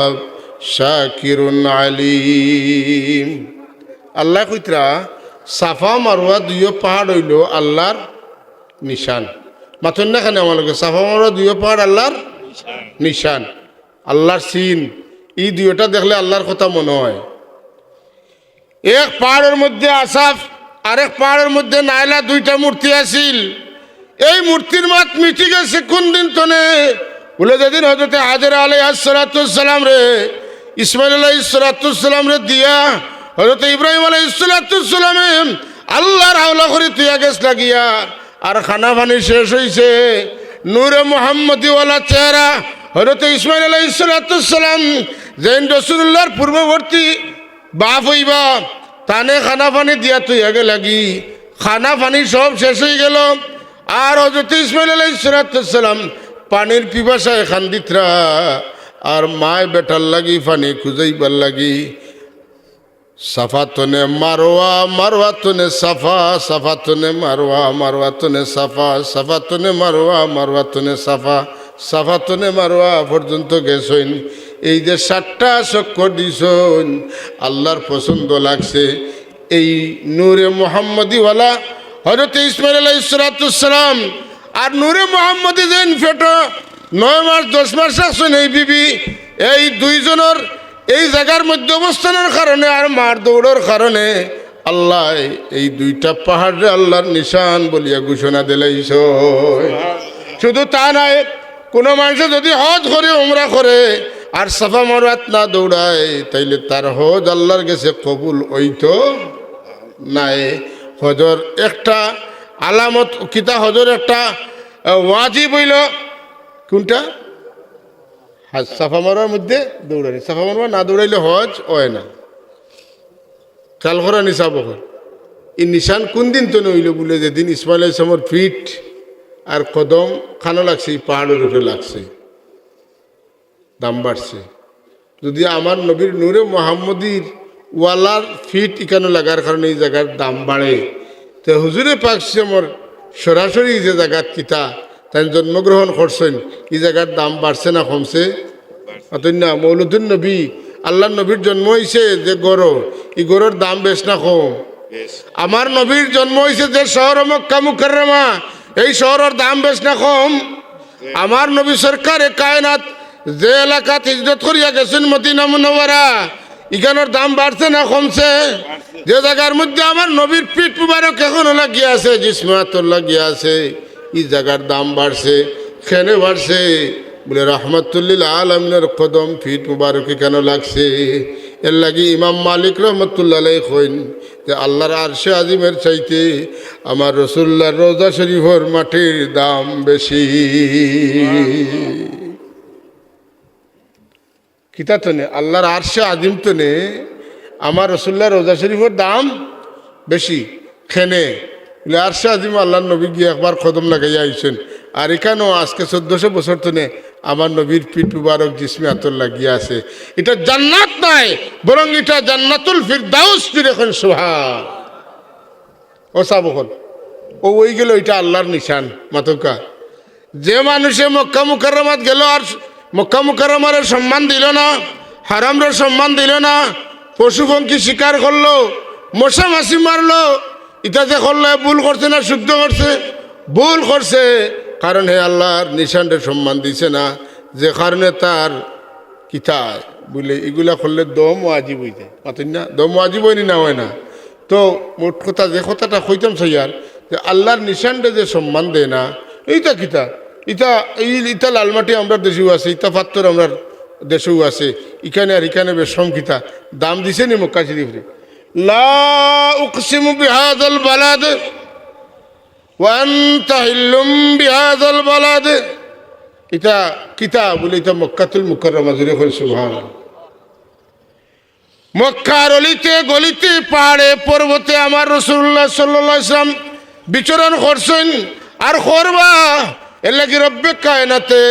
شاكر عليم। আল্লায় কইতরা, সাফা মারওয়া দুইও পাহাড় অইলো আল্লাহর নিশান। মাতইন না কেনে আমার লগে? সাফা মারওয়া দুইও পাহাড় আল্লাহর নিশান, আল্লাহর চিন। ই দুইওটা দেখলে আল্লাহর কথা মনো অয়। এক পাহাড়র মধ্যে আসাফ, আরেক পাহাড়র মধ্যে নায়লা, দুইটা মূর্তি আছিল। এই মূর্তির মাত মিটি গেছে কুন দিন তনে? বুলে, যেদিন হযরতে হাজেরা আলাইহাস সালাতু ওয়াস সালামরে ইসমাইল আলাইহিস সালাতু ওয়াস সালামরে দিয়া হযরতে ইব্রাহিম আলাইহিস সালাতু ওয়াস সালামে আল্লাহর হাওলা করি থইয়া গেছলা গিয়া, আর খানা পানি শেষ অইছে। নূরে মুহাম্মদীওয়ালা চেহারা হযরতে ইসমাইল আলাইহিস সালাতু ওয়াস সালাম, যেইন রাসূলুল্লাহর পূর্ববর্তী বাপ অইবা, তানে খানা পানি দিয়া থইয়া গেলাগি, খানা পানি সব শেষ অইগেলো। আর হযরতে ইসমাইল আলাইহিস সালাতু ওয়াস সালাম পানির পিপাসায় কান্দিতরা, আর মায় বেটার লাগি পানি খুজাইবার লাগি। সাফা তনে মারওয়া, মারওয়া তনে সাফা, সাফা তনে মারওয়া, মারওয়া তনে সাফা, সাফা তনে মারওয়া, মারওয়া তনে সাফা, সাফা তনে মারওয়া পর্যন্ত গেছইন। এই যে সাতটা চক্কর দিছইন, আল্লাহর পছন্দ লাগছে। এই নূরে মুহাম্মদীওয়ালা হযরতে ইসমাইল আলাইহিস সালাতু ওয়াস সালাম আর নূরে মুহাম্মদী যেইন পেটো নয় মাস, দশ মাস রাখছইন এই বিবি। এই দুইজনর এই জাগার মধ্যে অবস্থানর কারণে আর মার দৌড়র কারণে আল্লায় এই দুইটা পাহাড়রে আল্লার নিশান বলিয়া ঘোষণা দিলাইছইন। শুধু তা নায়, কুনু মানষে যুদি হজ করে, উমরা করে, আর সাফা মারওয়াত না দৌড়ায়, তাইলে তার হজ আল্লার গেছে কবুল অইতো নায়। হজর একটা আলামত কিতা? হজর একটা, আহ, ওয়াজিব অইলো কুনটা? হজ, সাফা মারওয়ার মধ্যে দৌড়ানি। সাফা মারওয়া না দৌড়াইলে হজ অয় না। খেয়াল করা নিশাব অকল। ই নিশান কুন দিন তনে অইলো বুলে, যেদিন ইসমাইল আলাইহিস সালামর ফিট আর কদম কানো লাগছে, ই পাহাড়র উপরে লাগছে, দাম বাড়ছে। যুদি আমার নবীর নূরে মোহাম্মদীর ওয়ালার ফিট ইকানো লাগার কারণে ই জাগার দাম বাড়ে, তে হুজুরে পাক সাল্লাল্লাহু আলাইহি ওয়াসাল্লামর সরাসরি যে জাগাত কিতা তাইন জন্মগ্রহণ করছইন, ই জাগার দাম বাড়ছে না কমছে? মাতইন না, মৌলুদুন নবী, আল্লার নবীর জন্ম অইছে যে ঘরো, ই ঘরর দাম বেশ না কম? আমার নবীর জন্ম অইছে যে শহর মক্কা মুকাররমা, এই শহরর দাম বেশ না কম? আমার নবী সরকারে কায়নাত যে এলাকাত হিজরত করিয়া গেছইন মদিনা মুনাওয়ারা, ইখানর দাম বাড়ছে না কমছে? যে জাগার মধ্যে আমার নবীর পিঠ মুবারক এখনো লাগিয়া আছে, জিসমে আতর লাগিয়া আছে, ই জাগার দাম বাড়ছে। কেনে বাড়ছে? বুলে, রহমাতুল্লিল আলামিনর কদম পিঠ মুবারক ইখানো লাগছে। এরলাগি ইমাম মালিক রহমতুল্লাহ আলাইহি কইন যে আল্লার আরশে আজিমর চাইতে আমার রসুলুল্লাহর রওজা শরীফর মাটির দাম বেশি। কিতা তনে? আল্লার আরশে আজিম তনে আমার রসুলুল্লাহর রওজা শরীফর দাম বেশি। কেনে? বুলে, আরশে আজিম আল্লার নবী গিয়া একবার কদম লাগাইয়া আইছইন। আর ইখানো আজকে চৌদ্দশো বছর তনে আমার নবীর পিঠ মুবারক জিসমে আতর লাগিয়া আছে। ইটা জান্নাত নায়, বরং ইটা জান্নাতুল ফিরদাউস। জুরে কইন সুবহান। ও সাব অকল, ও অইগেলো ইটা আল্লার নিশান। মাতউক্কা, যে মানষে মক্কা মুকাররমাত গেলো আর মক্কা মুকাররমারে সম্মান দিলো না, হারামরে সম্মান দিলো না, পশু পঙ্খী শিকার করলো, মশা মাছি মারলো, ইতা যে করলো, হে ভুল করছে না শুদ্ধ করছে? ভুল করছে, কারণ হে আল্লার নিশানরে সম্মান দিছে না, যে কারণে তার কিতা বুলে ইগুলা করলে দম ওয়াজিব অইযায়। মাতইন না, দম ওয়াজিব অয়নি না, অয় না? তো মোট কথা, যে কথাটা কইতাম চাইয়ার, যে আল্লার নিশানরে যে সম্মান দেয় না, ইটা কিতা? ইটা, ই, ইটা লালমাটি আমরার দেশেও আছে, ইটা পাত্থর আমরার দেশেও আছে, ইখানে আর ইখানে বেশ কম কিতা? দাম দিছে নি মক্কা শরীফরে? লা উকসিমু বিহাযাল বালাদ ওয়া আনতা হিল্লুম বিহাযাল বালাদ। ইটা কিতা বুলে? ইটা মক্কাতুল মুকাররমা। জুরে কইন সুবহানাল্লাহ। মক্কার অলিতে গলিতে, পাহাড়ে পর্বতে আমার রাসূলুল্লাহ সাল্লাল্লাহু আলাইহি ওয়াসাল্লাম বিচরণ করছইন আর করবা। এরলাগি রব্বে কায়নাতে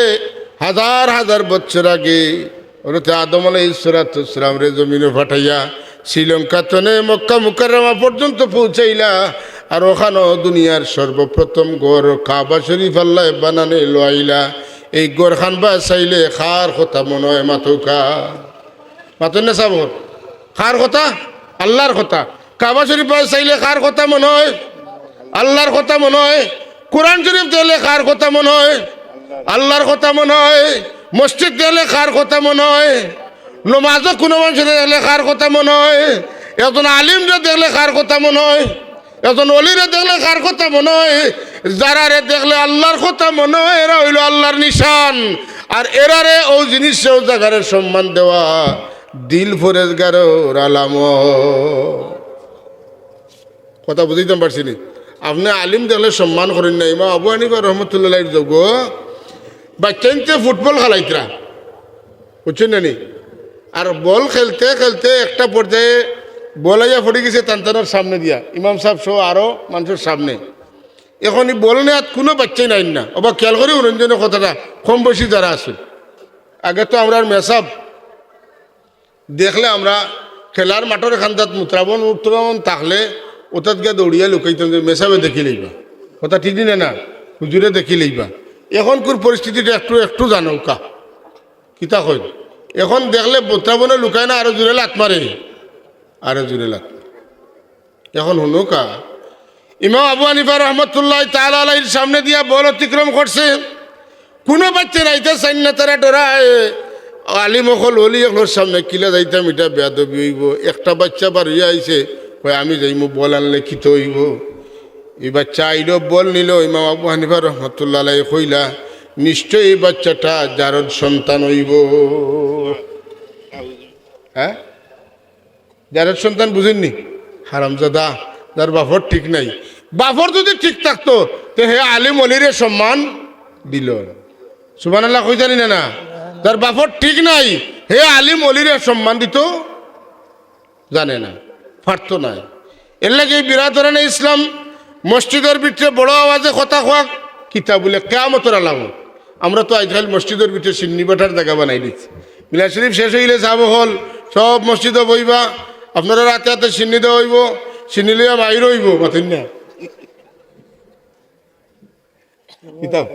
হাজার হাজার বছর আগে হযরতে আদম আলাইহিস সালাতু ওয়াস সালামরে জমিনো পাঠাইয়া শ্রীলঙ্কা তনে মক্কা মুকাররমা পর্যন্ত পৌঁছাইলা। আর অখানো দুনিয়ার সর্বপ্রথম ঘর কাবা শরীফ আল্লায় বানানি লওয়াইলা। এই ঘরখান বায় চাইলে কার কথা মনো অয়? মাতউক্কা। মাতইন না সাব অকল। কার কথা? আল্লার কথা। কাবা শরীফ বায় চাইলে কার কথা মনো অয়? আল্লার কথা মনো অয়। কোরআন শরীফ দেখলে কার কথা মনো অয়? আল্লার কথা মনো অয়। মসজিদ দেখলে কার কথা মনো অয়? নমাজো কুনু মানষরে দেখলে কার কথা মনো অয়? একজন আলিমরে দেখলে কার কথা মনো অয়? একজন অলিরে দেখলে কার কথা মনো অয়? যারারে দেখলে আল্লার কথা মনো অয়, এরা অইলো আল্লার নিশান। আর এরারে অউ জিনিসে অউ জাগারে সম্মান দেওয়া দিল পরেজগারর আলামত। কথা বুঝাইতাম পারছি নি? আপনে আলিম দেখলে সম্মান করইন না। ইমাম আবু হানিফা রহমতুল্লাহ আলাইহির যুগো বাচ্চাইন্তে ফুটবল খেলাইতরা, বুঝছইন না নি? আর বল খেলতে খেলতে একটা পর্যায়ে বল আইয়া পড়ি গেছে তান তানর সামনে দিয়া, ইমাম সাব সহ আরো মানষর সামনে। এখন ই বল নেওয়াত কুনু বাচ্চাইন আইন না। ওবা খেয়াল করি হুনইন যেন কথাটা, কম বয়সী যারা আছইন। আগে তো আমরার মেসাব দেখলে আমরা খেলার মাঠর কান্দাত মুত্রাবন উত্রাবন থাকলে ওটাত গিয়া দৌড়িয়া লুকাইতাম যে মেসাবে দেখি লইবা। কথা ঠিক নি না? না, হুজুরে দেখি লইবা। এখনকুর পরিস্থিতিটা একটু, একটু জানউক্কা। কিতা কইন? এখন দেখলে মুত্রাবনে লুকায় না, আরো জুরে লাত মারে, আরো জুরে লাত মারে। এখন হুনউক্কা, ইমাম আবু হানিফা রহমতুল্লাহ তাআলা আলাইহির সামনে দিয়া বল অতিক্রম করছে। কুনু বাচ্চায় যাইতা চাইন না, তারা ডরায়। আলিম অকল, অলি অকলর সামনে কিলা যাইতাম, ইটা বেয়াদবি অইবো। একটা বাচ্চা বার অইয়া আইছে, কয়, "আমি যাইমু, বল আনলে কিতা অইবো?" ই বাচ্চা আইলো, বল নিলো, ইমাম আবু হানিফা রহমতুল্লাহ আলাইহি কইলা, "নিশ্চয় ই বাচ্চাটা জারদ সন্তান অইবো।" হ্যাঁ? জারদ সন্তান বুঝইন নি? হারামজাদা, যার বাপর ঠিক নাই। বাপর যুদি ঠিক থাকতো, তে হে আলিম অলিরে সম্মান দিলো না। সুবহানাল্লাহ কইতা নি না, না? যার বাপর ঠিক নাই, হে আলিম অলিরে সম্মান দিতো জানে না, পারতো নায়। এরলাগি বিরাদরানে ইসলাম, মসজিদর ভিতরে বড় আওয়াজে কথা কওয়া কিতা বুলে কিয়ামতর আলামত। আমরা তো আইজকাইল মসজিদর ভিতরে শিন্নি বাটার জাগা বানাই দিছি। মিলাদ শরিফ শেষ অইলে সাব অকল সব মসজিদো বইবা, আপনারার আতে আতে শিন্নি দেওয়া অইবো, শিন্নি লইয়া বাইর অইবো, মাতইন না? কিতা?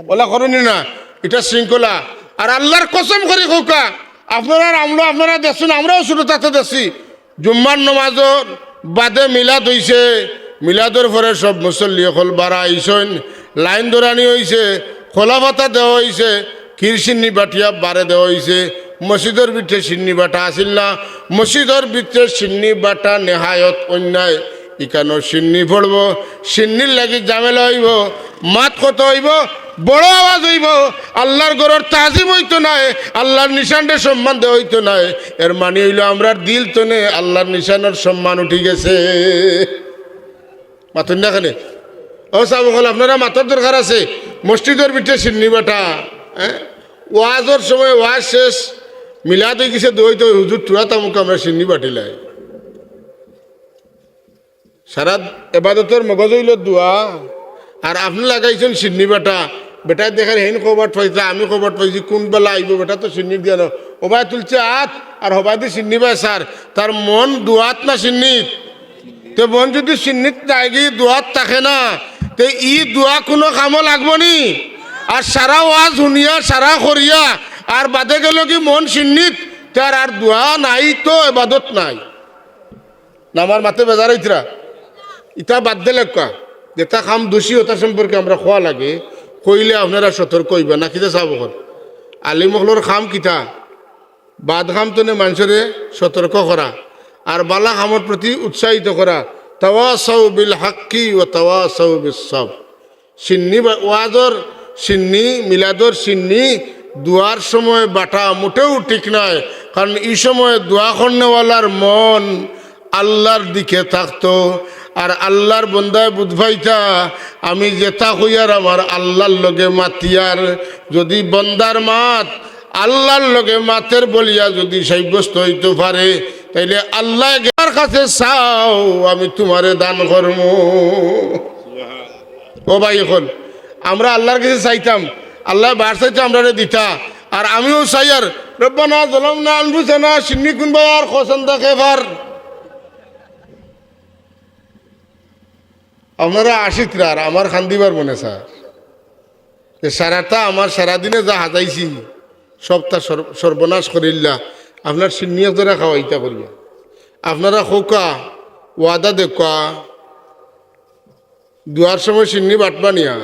অলা করইন নি না, ইটা শৃঙ্খলা। আর আল্লার কসম করি কউক্কা, আপনারার আমলো আপনারা দেখছইন, আমরাও ছুটো থাকতে দেখছি, জুম্মার নমাজর বাদে মিলাদ অইছে, মিলাদর পরে সব মুসল্লি অকল বারা আইছইন, লাইন ধরানি অইছে, কলাপাতা দেওয়া অইছে, ক্ষীর শিন্নি বাটিয়া বারে দেওয়া অইছে, মসজিদর ভিতরে শিন্নি বাটা আছিল না, মসজিদর ভিতরে শিন্নি বাটা নেহায়ত অন্যায়। ইখানো শিন্নি পড়বো, শিন্নির লাগি ঝামেলা অইবো, মাত কথা অইবো, বড় আওয়াজ অইবো, আল্লার ঘরর তাজিম অইতো নায়, আল্লার নিশানরে সম্মান দেওয়া অইতো নায়। এর মানি অইলো আমরার দিল তনে আল্লার নিশানর সম্মান উঠি গেছে। মাতইন না কেনে? ও সাব অকল, আপনারা মাতর দরকার আছে। মসজিদর ভিতরে শিন্নি বাটা, হ্যাঁ? ওয়াজর সময় ওয়াজ শেষ, মিলাদ অইগেছে, দোয়া অইতো, "হুজুর, থুড়া থামউক্কা, আমরা শিন্নি বাটিলাই।" সারা এবাদতর মগজ অইলো দোয়া, আর আপনে লাগাইছইন শিন্নি বাটা। বেটায় দেখের হেইন কবাট পাইতা, আমি কবাট পাইছি, কুন বেলা আইবো, বেটা তো শিন্নির দিয়া না। ওবায় তুলছে আত, আর হবায়দি শিন্নি বায় সার। তার মন দোয়াত না শিন্নিত? তে মন যুদি শিন্নিত যায়গি, দোয়াত থাকে না, তে ই দোয়া কুনু কামো লাগবো নি? আর সারা ওয়াজ হুনিয়া, সারা করিয়া, আর বাদে গেলোগি মন শিন্নিত, তার আর দোয়া নাই তো এবাদত নাই। না, আমার মাতে বেজার অইতরা, ইতা বাদ দিলাউক্কা। যেটা কাম দোষী, ওটা সম্পর্কে আমরা কওয়া লাগে, কইলে আপনারা সতর্ক অইবা, না কিতা সাব অকল? আলিম অকলর কাম কিতা? বাদ কাম তনে মানষরে সতর্ক করা, আর বালা কামর প্রতি উৎসাহিত করা। তাওয়াসাউ বিল হাক্কি ওয়া তাওয়াসাউ বিস সাবর। শিন্নি বা-, ওয়াজর শিন্নি, মিলাদর শিন্নি, দোয়ার সময় বাটা মোটেও ঠিক নায়, কারণ ই সময় দোয়া করনেওয়ালার মন আল্লার দিকে থাকতো। আর আল্লার বন্দায় বুঝ পাইতা, আমি যেটা কইয়ার আমার আল্লার লগে মাতিয়ার। যুদি বন্দার মাত আল্লার লগে মাতের বলিয়া যুদি সাব্যস্ত অইতো পারে, তাইলে আল্লায় গেলার কাছে চাও, আমি তুমারে দান করমু। ও ভাই, অখন আমরা আল্লার কাছে চাইতাম, আল্লায় বার চাইতো আমরারে দিতা, আর আমিও চাইয়ার, রব্বানা যালামনা আনফুসানা, শিন্নি কুনবায় আর কসম দেখে পার। আপনারা আশিত্রার, আমার কান্দিবার মনে চার। যে সারাটা আমার সারাদিনে যা হাজাইছি, সবটা সর-, সর্বনাশ করিল্লা। আপনার শিন্নি একজরা খাওয়াইতা করিয়া। আপনারা কউক্কা, ওয়াদা দেউক্কা, দোয়ার সময় শিন্নি বাটবা নি আর।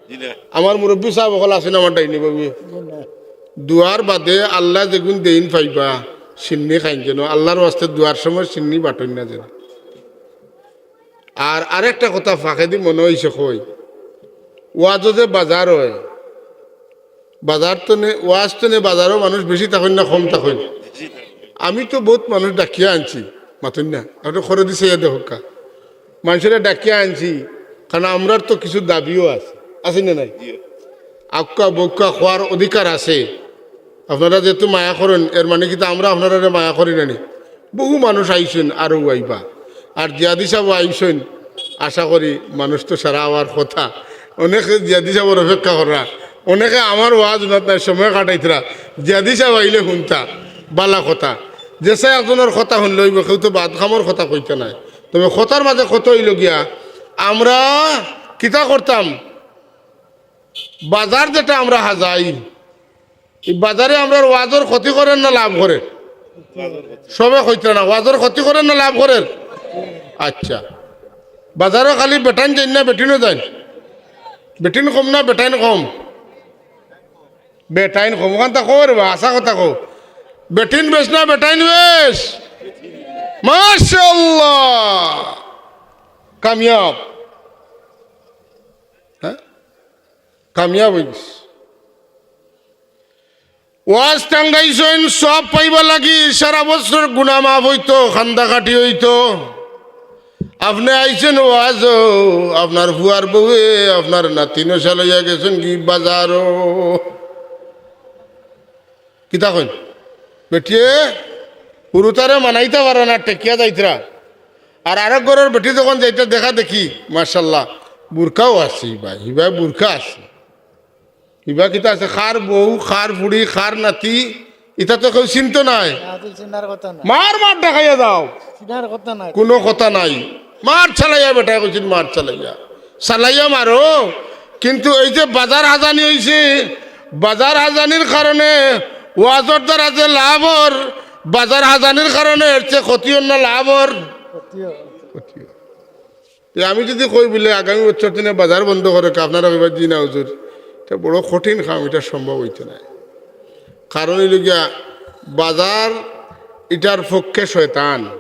জি না। আমার মুরব্বি সাব অকল আছইন আমার ডাইনি বাবি। জি না। দোয়ার বাদে আল্লায় যেগুন দেইন পাইবা, শিন্নি খাইন যেন। আল্লার ওয়াস্তে দোয়ার সময় শিন্নি বাটইন না যেন। আর আরেকটা কথা ফাঁকেদি মনো অইছে কই, ওয়াজো যে বাজার অয়, বাজার তনে, ওয়াজ তনে বাজারো মানুষ বেশি থাকইন না কম থাকইন? আমি তো বউত মানুষ ডাকিয়া আনছি, মাতইন না, একটু খরচ দিছে ইয়া দেখউক্কা। মানষরে ডাকিয়া আনছি, কারণ আমরার তো কিছু দাবিও আছে, আছে না নাই? আউক্কা বউক্কা কওয়ার অধিকার আছে। আপনারা যেহেতু মায়া করইন, এর মানে কিতা আমরা আপনারারে মায়া করি না নি? বহু মানুষ আইছইন, আরও আইবা। আর জিয়াদি সাবও আইছইন, আশা করি মানুষ তো সারা অওয়ার কথা। অনেকে জিয়াদি সাবর অপেক্ষা কররা, অনেকে আমার ওয়াজ হুনাত নায়, সময় কাটাইতরা। জিয়াদি সাব আইলে হুনতা, বালা কথা। যেছা একজনর কথা হুনলে অইবো, কেউ তো বাদ কামর কথা কইতা নায়। তবে কথার মাঝে কথা অইলো গিয়া, আমরা কিতা করতাম, বাজার যেটা আমরা হাজাই, ই বাজারে আমরার ওয়াজর ক্ষতি করের না লাভ করের? সবে কইতরা না, ওয়াজর ক্ষতি করের না লাভ করের? আচ্ছা, বাজারো খালি বেটাইন যাইন না, বেটিনও যাইন? বেটিন কম না বেটাইন কম? বেটাইন কম, ওখান তা কও রে বা, হাছা কথা কও। বেটিন বেশ না বেটাইন বেশ? মাশাআল্লাহ। কামিয়াব। হ্যাঁ? কামিয়াব অইগেছে। ওয়াজ টাঙ্গাইছইন সওয়াব পাইবার লাগি, সারা বছরর গুনা মাফ অইতো, কান্দা কাটি অইতো। আপনে আইছইন ওয়াজো, আপনার ফুয়ার বউয়ে, আপনার নাতিনো চালাইয়া গেছইন গি বাজারো। কিতা কইন? বেটিয়ে হুরুতারে মানাইতা পারে না, ঠেকিয়া যাইতরা। আর আরক ঘরর বেটি যখন যাইতরা দেখা দেখি, মাশাআল্লাহ, বুরকাও আছে ইবায়, ইবায় বুরকা আছে। ইবা কিতা আছে? কার বউ, কার ফুড়ি, কার নাতি, ইতা তো কেউ চিনতো নায়। না, তো চিনার কথা না। মার, মার দেখাইয়া যাও। চিনার কথা না। কুনু কথা নাই। মার চালাইয়া, বেটায় কইছইন মার চালাইয়া। চালাইয়া মারো। কিন্তু এই যে বাজার হাজানি অইছে, বাজার হাজানির কারণে ওয়াজর দ্বারা যে লাভ অর, বাজার হাজানির কারণে এর চেয়ে ক্ষতি অর না লাভ অর? ক্ষতি অর। ক্ষতি অর। তে আমি যুদি কই বুলে আগামী বছর থনে বাজার বন্ধ করউক্কা, আপনারা কইবা, "জি না হুজুর, ইটা বড় কঠিন কাম, ইটা সম্ভব অইতো নায়।" কারণ অইলো গিয়া, বাজার ইটার পক্ষে শয়তান।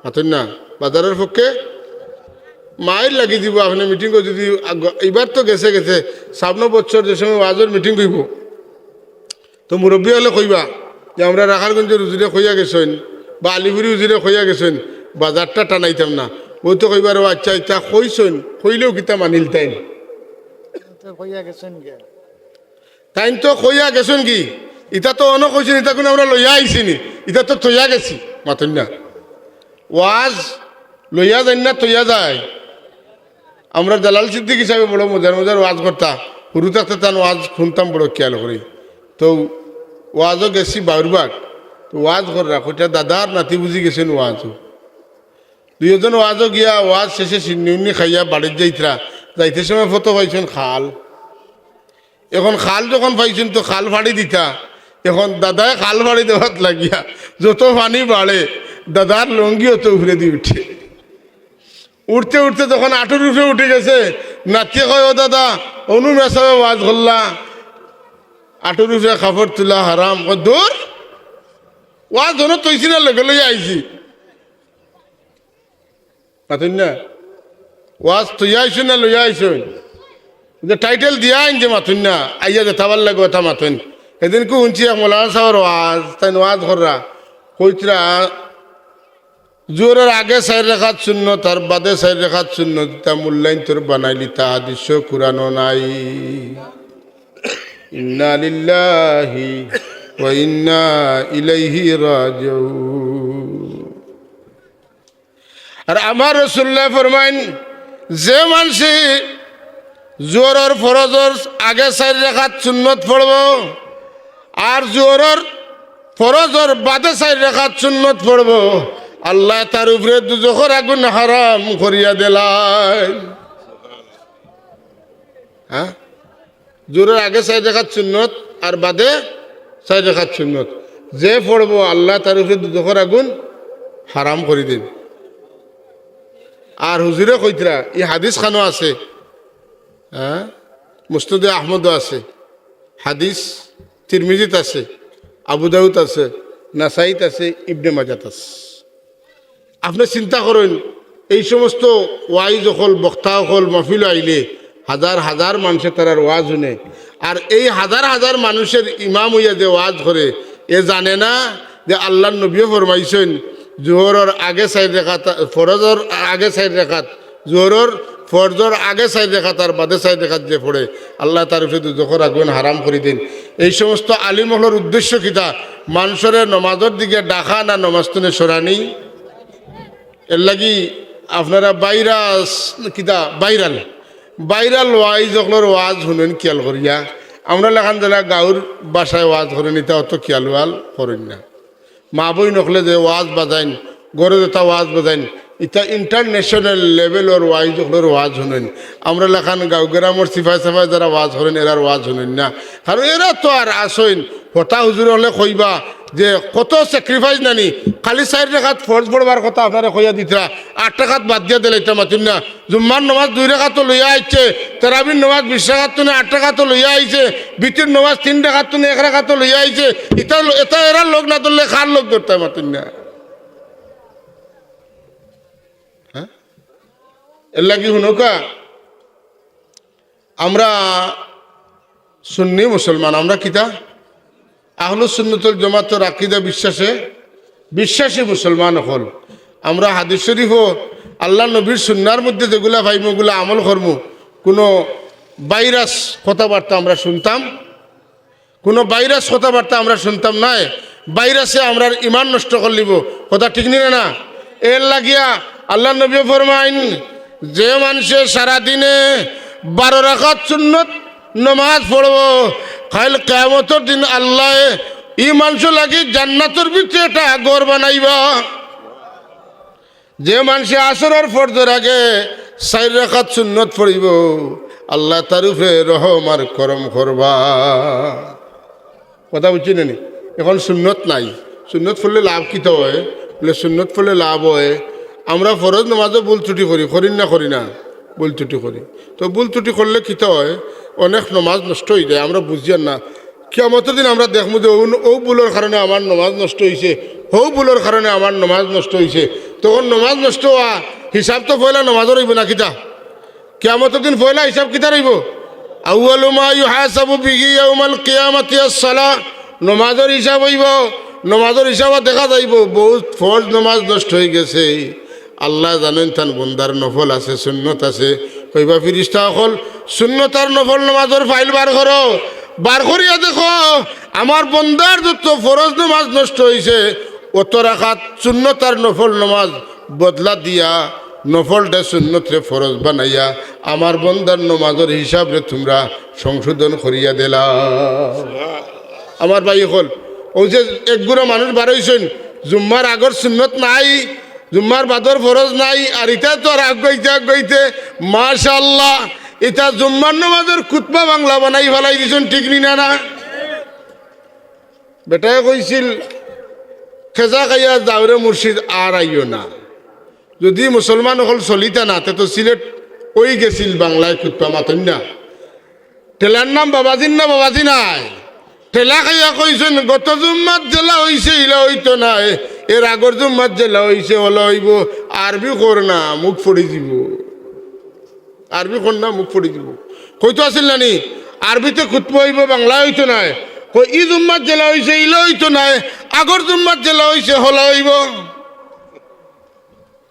মাতইন না? বাজারর পক্ষে মাইর লাগি দিবো। আপনে মিটিংও যুদি আগ-, ইবার তো গেছে গেছে, সামনর বছর যে সময় ওয়াজর মিটিং অইবো, তো মুরব্বি অকলে কইবা যে, "আমরা রাখালগঞ্জর হুজুরে কইয়া গেছইন বা আলিপুরি হুজুরে কইয়া গেছইন, বাজারটা টানাইতাম না।" অউ তো কইবা, "ও আচ্ছা, ইতা কইছইন, কইলেও কিতা মানিলতাইন?" তো কইয়া গেছইন গিয়া। তাইন তো কইয়া গেছইন গি, ইতা তো অনো কইছইন, ইতা কুনু আমরা লইয়া আইছি নি, ইতা তো থইয়া গেছি। মাতইন না? ওয়াজ লইয়া যাইন না, থইয়া যায়। আমরা জালাল সিদ্দিকী সাবে বড় মজার মজার ওয়াজ করতা, হুরু থাকতে তান ওয়াজ হুনতাম বড় খিয়াল করি। তো ওয়াজো গেছি বাউরবাগ, তো ওয়াজ কররা, কইতরা দাদার নাতি বুঝি গেছইন ওয়াজো। দুইজন ওয়াজো গিয়া ওয়াজ শেষে সিন্নি উন্নি খাইয়া বাড়িত যাইতরা, যাইতে সময় ফতো পাইছইন খাল। এখন খাল যখন পাইছইন তো খাল ফাড়ি দিতা, এখন দাদায় খাল ফাড়ি দেওয়াত লাগিয়া যত পানি বাড়ে দাদার লুঙ্গি অত উপরেদি উঠে। উঠতে উঠতে যখন আটুর উপরে উঠি গেছে, নাতিয়ে কয়, "ও দাদা, অনো মেসাবে ওয়াজ করলা, আটুর উপরে কাপড় তুলা হারাম।" কয়, "দূর, ওয়াজ অনো থইছি না, লগে লইয়া আইছি।" মাতইন না? ওয়াজ থইয়া আইছইন না লইয়া আইছইন? যে টাইটেল দিয়া আইন যে মাতইন না, আইয়া যেতা ভালা লাগে অতা মাতইন। এদিনকু হুনছি এক মৌলানা সাবর ওয়াজ, তাইন ওয়াজ কররা, কইতরা, জোহরর আগে চাইর রেকাত সুন্নত আর বাদে চাইর রেকাত সুন্নত, ইতা মূল্যায়ন তোর বানাইলি, তা হাদিসো কুরআনো নাই। ইন্না লিল্লাহি ওয়া ইন্না ইলাইহি রাজিউন। আর আমার রাসুলুল্লায় ফরমাইন, যে মানষে জোহরর ফরজর আগে চাইর রেকাত সুন্নত পড়বো, আর জোহরর ফরজর বাদে চাইর রেকাত সুন্নত পড়বো, আল্লায় তার উপরে দুজখর আগুন হারাম করিয়া দিলাইন। হ্যাঁ? জোহরর আগে চাইর রেকাত সুন্নত আর বাদে চাইর রেকাত সুন্নত। যে পড়বো, আল্লায় তার উপরে দুজখর আগুন হারাম করি দিন। আর হুজুরে কইতরা, ই হাদিস খানো আছে, হ্যাঁ, মুসনাদে আহমদো আছে, হাদিস তিরমিজিত আছে, আবু দাউদ আছে, নাসাইত আছে, ইবনে মাজাত আছে। আপনে চিন্তা করইন, এই সমস্ত ওয়াইজ অকল, বক্তা অকল মাহফিলো আইলে হাজার হাজার মানষে তারার ওয়াজ হুনে, আর এই হাজার হাজার মানুষর ইমাম অইয়া যে ওয়াজ করে, এ জানে না যে আল্লার নবীয়ে ফরমাইছইন, জোহরর আগে চাইর রেকাত, ফরজর আগে চাইর রেকাত, জোহরর ফরজর আগে চাইর রেকাত আর বাদে চাইর রেকাত যে পড়ে, আল্লায় তার উপরে দুজখর আগুন হারাম করি দিন। এই সমস্ত আলিম অকলর উদ্দেশ্য কিতা? মানষরে নমাজর দিকে ডাকা না নমাজ থনে সরানি? এরলাগি আপনারা ভাইরাস, কিতা ভাইরাল, ভাইরাল ওয়াইজ অকলর ওয়াজ হুনইন খিয়াল করিয়া। আমরা লাখান যেলা গাউর ভাষায় ওয়াজ করইন, ইতা অত খিয়াল ওয়াল করইন না। মা বইন অকলে যে ওয়াজ বাজাইন, ঘরো যেতা ওয়াজ বাজাইন, ইতা ইন্টারন্যাশনাল লেভেলর ওয়াইজ অকলর ওয়াজ হুনইন। আমরা লাখান গাউ গেরামর সিফাই সাফাই যেরা ওয়াজ করইন, এরার ওয়াজ হুনইন না। কারণ এরা তো আর আছইন, হতা হুজুর অকলে কইবা, যে কত স্যাক্রিফাইস নানি, খালি চাইর রেখাত ফরজ পড়বার কথা আপনারে কইয়া দিতরা, আট রেখাত বাদ দিয়া দিলাইতা মাতুন না। জুম্মার নমাজ দুই রেখাত লইয়া আইছে, তারাবির নমাজ বিশ রেখাত তুনে আট রেখাত লইয়া আইছে, বিতির নমাজ তিন রেখাত তুনে এক রেখাত লইয়া আইছে। ইতা ল-, ইতা এরার লগ না ধরলে কার লগ ধরতা মাতুন না? হ্যাঁ? এর লাগি হুনকা, আমরা সুন্নি মুসলমান, আমরা কিতা? আহলুস সুন্নতুল জামাতর আকিদা বিশ্বাসে বিশ্বাসী মুসলমান অকল। আমরা হাদিস শরীফও আল্লার নবীর সুন্নার মধ্যে যেগুলা পাইমু, ওগুলা আমল করমু। কোনো ভাইরাস কথাবার্তা আমরা শুনতাম, কোনো ভাইরাস কথাবার্তা আমরা শুনতাম নায়। ভাইরাসে আমরার ইমান নষ্ট করিলিবো। কথা ঠিক নি না? এর লাগিয়া আল্লার নবীয়ে ফরমাইন, যে মানষে সারাদিনে বারো রাকাত সুন্নত নমাজ পড়বো, কাইল কিয়ামতর দিন আল্লায় ই মানষর লাগি জান্নাতর ভিতরে একটা ঘর বানাইবা। যে মানষে আসরর ফরজর আগে চাইর রাকাত সুন্নত পড়িবো, আল্লায় তার উপরে রহম আর করম করবা। কথা বুঝছইন নি? এখন সুন্নত নাই, সুন্নত পড়লে লাভ কিতা অয়? বলে, সুন্নত পড়লে লাভ অয়, আমরা ফরজ নমাজও ভুল ত্রুটি করি, করি না, করি না? ভুল ত্রুটি করি। তো ভুল ত্রুটি করলে কিতা অয়? অনেক নমাজ নষ্ট অইযায়, আমরা বুঝিয়ার না। কিয়ামতর দিন আমরা দেখমু যে অউ, অউ ভুলর কারণে আমার নমাজ নষ্ট অইছে, হউ ভুলর কারণে আমার নমাজ নষ্ট অইছে। তখন নমাজ নষ্ট অওয়া হিসাব তো পয়লা নমাজর অইবো না কিতা? কিয়ামতর দিন পয়লা হিসাব কিতার অইবো? আউয়ালু মা ইউহাসাবু বিহি ইয়াউমাল কিয়ামাতি আস-সালাহ। নমাজর হিসাব অইবো, নমাজর হিসাবো দেখা যাইবো বউত ফরজ নমাজ নষ্ট অইগেছে। আল্লায় জানইন তান বন্দার নফল আছে, সুন্নত আছে। কইবা, ফিরিস্তা অকল, সুন্নত আর নফল নমাজর ফাইল বার করো, বার করিয়া দেখো, আমার বন্দার যত ফরজ নমাজ নষ্ট অইছে, অত রাকাত সুন্নত আর নফল নমাজ বদলা দিয়া, নফলরে সুন্নতরে ফরজ বানাইয়া, আমার বন্দার নমাজর হিসাবরে তুমরা সংশোধন করিয়া দিলাও। আমার ভাই অকল, অউ যে এক গুরা মানুষ বার অইছইন, জুম্মার আগর সুন্নত নাই, জুম্মার বাদর ফরজ নাই, আর ইতা তো আর আগুয়াইতে আগুয়াইতে, মাশাআল্লাহ, ইতা জুম্মার নমাজর খুতবা বাংলা বানাই ফালাই দিছইন, ঠিক নি না? না, বেটায় কইছিল, "খেজা খাইয়া যাওরে মুর্শিদ, আর আইও না।" যুদি মুসলমান অকল চলিতা না, তে তো সিলেট অইগেছিল বাংলায় খুতবা, মাতইন না। ঠেলার নাম বাবাজির না, বাবাজি নায়। ঠেলা খাইয়া কইছইন, "গত জুম্মাত যেলা অইছে, ইলা অইতো নায়। এর আগর জুম্মাত যেলা অইছে, অলা অইবো।" আরবি কর না, মুখ ফড়ি যিবো। আরবি কর না, মুখ ফড়ি যিবো। কইতো আছিল না নি, আরবিতে খুতবা অইবো, বাংলায় অইতো নায়। কই, "ই জুম্মাত যেলা অইছে, ইলা অইতো নায়। আগর জুম্মাত যেলা অইছে, হলা অইবো।"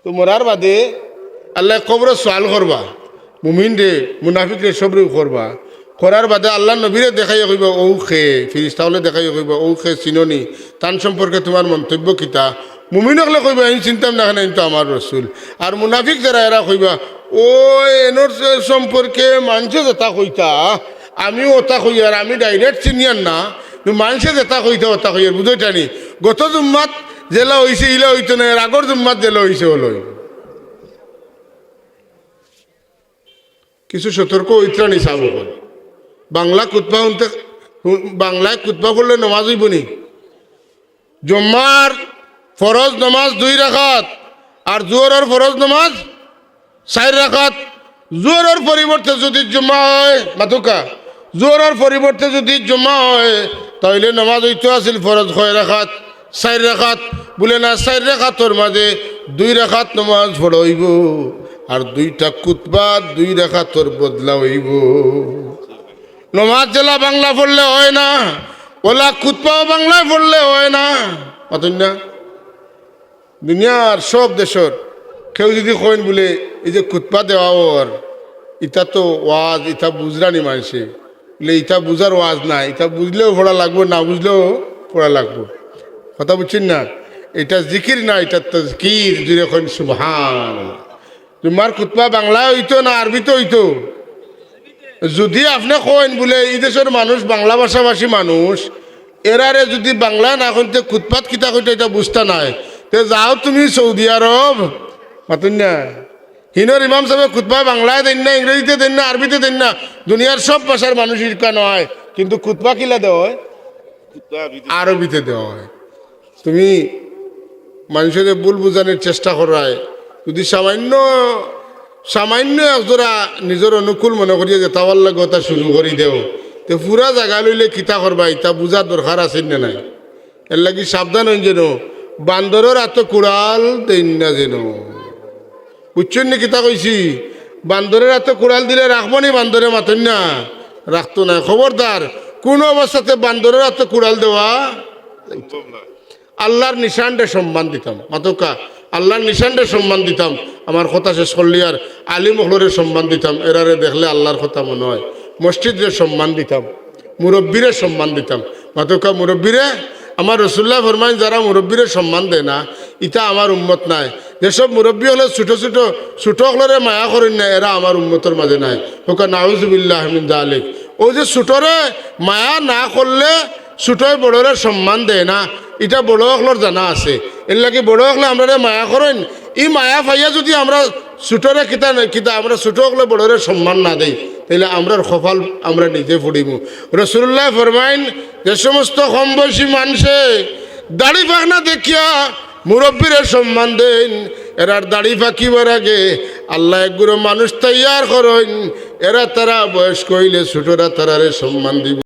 তো মরার বাদে আল্লায় কবরো সওয়াল করবা, মুমিনরে, মুনাফিকরে, সবরে করবা। করার বাদে আল্লার নবীরে দেখাইয়া কইবা, "অউ কে?" ফিরিস্তা অকলে দেখাইয়া কইবা, "অউ কে, চিনো নি? তান সম্পর্কে তুমার মন্তব্য কিতা?" মুমিন অকলে কইবা, "এইন চিনতাম না কেনে, এইন তো আমার রসুল।" আর মুনাফিক যারা, এরা কইবা, "অউ এনর সম্পর্কে মানষে যেতা কইতা, আমিও অতা কইয়ার, আমি direct চিনিয়ার না, কিন্তু মানষে যেতা কইতা, অতা কইয়ার।" বুঝোইতা নি? গত জুম্মাত যেলা অইছে, ইলা অইতো নায়, এর আগর জুম্মাত যেলা অইছে, অলা অইবো। কিছু সতর্ক অইত্রা নি সাব অকল। বাংলা খুতবা হুনতে, বাংলায় খুতবা পড়লে নমাজ অইবো নি? জুম্মার ফরজ নমাজ দুই রাকাত, আর জোহরর ফরজ নমাজ চাইর রাকাত। জোহরর পরিবর্তে যুদি জুম্মা অয়, মাতউক্কা, জোহরর পরিবর্তে যুদি জুম্মা অয়, তাইলে নমাজ অইতো আছিল ফরজ কয় রাকাত? চাইর রাকাত। বুলে না, চাইর রাকাতর মাজে দুই রাকাত নমাজ পড়া অইবো, আর দুইটা খুতবা দুই রাকাতর বদলা অইবো। নমাজ যেলা বাংলা পড়লে অয় না, অলা খুতবাও বাংলায় পড়লে অয় না। মাতইন না? দুনিয়ার সব দেশর কেউ যুদি কইন বুলে, "এই যে খুতবা দেওয়া অর, ইতা তো ওয়াজ, ইতা বুঝরা নি মানষে।" বুলে, "ইতা বুঝার ওয়াজ নায়, ইতা বুঝলেও পড়া লাগবো, না বুঝলেও পড়া লাগবো।" কথা বুঝছইন না? ইটা জিকির না, ইটা তাজকির। জুরে কইন সুবহানাল্লাহ। জুম্মার খুতবা বাংলায় অইতো না আরবিতে অইতো? যুদি আপনে কইন বুলে, "ই দেশর মানুষ বাংলা ভাষাভাষী মানুষ, এরারে যুদি বাংলায় না কইন তে খুতবাত কিতা কইতা ইটা বুঝতা নায়, তে যাও তুমি সৌদি আরব।" মাতইন না? হিনর ইমাম সাবে খুতবা বাংলায় দেইন না, ইংরেজিতে দেইন না, আরবিতে দেইন না। দুনিয়ার সব ভাষার মানুষ ইরকা নায়, কিন্তু খুতবা কিলা দেওয়া অয়? আরবিতে দেওয়া অয়। তুমি মানষরে ভুল বুঝানির চেষ্টা কররায়, যুদি সামান্য, সামান্য একজরা নিজর অনুকূল মনে করিয়া যেতা ভালা লাগে অতা শুরু করি দেও, তে পুরা জাগা লইলে কিতা করবা, ইতা বুঝার দরকার আছে না নাই? এরলাগি সাবধান অইন যেন, বান্দরর আতো কুড়াল দেইন না যেন। বুঝছইন নি কিতা কইছি? বান্দরর আতো কুড়াল দিলে রাখবো নি বান্দরে? মাতইন না, রাখতো নায়। খবরদার, কুনু অবস্থাতে বান্দরর আতো কুড়াল দেওয়া যাইতো নায়। আল্লার নিশানরে সম্মান দিতাম, মাতউক্কা, আল্লার নিশানরে সম্মান দিতাম। আমার কথা শেষ করলি আর, আলিম অকলরে সম্মান দিতাম, এরারে দেখলে আল্লার কথা মনো অয়। মসজিদরে সম্মান দিতাম, মুরব্বিরে সম্মান দিতাম। মাতউক্কা, মুরব্বিরে, আমার রসুলুল্লায় ফরমাইন, যারা মুরব্বিরে সম্মান দেয় না, ইতা আমার উম্মত নায়। যেসব মুরব্বি অকলে ছোট ছোট, ছোট অকলরে মায়া করইন না, এরা আমার উম্মতর মাঝে নায়। কউক্কা নাউজুবিল্লাহ মিন যালিক। অউ যে ছোটরে মায়া না করলে ছোটয় বড়রে সম্মান দেয় না, ইটা বড় অকলর জানা আছে। এরলাগি বড় অকলে আমরারে মায়া করইন, ই মায়া পাইয়া যুদি আমরা ছোটরে কিতা না কিতা, আমরা ছোট অকলে বড়রে সম্মান না দেই, তাইলে আমরার কপাল আমরা নিজে পুড়িমু। রসুলুল্লায় ফরমাইন, যে সমস্ত কম বয়সী মানষে দাড়ি পাকনা দেখিয়া মুরব্বিরে সম্মান দেইন, এরার দাড়ি পাকিবার আগে আল্লায় এক গুরু মানুষ তৈয়ার করইন, এরা তারা বয়স্ক অইলে ছোটরা তারারে সম্মান দিবো।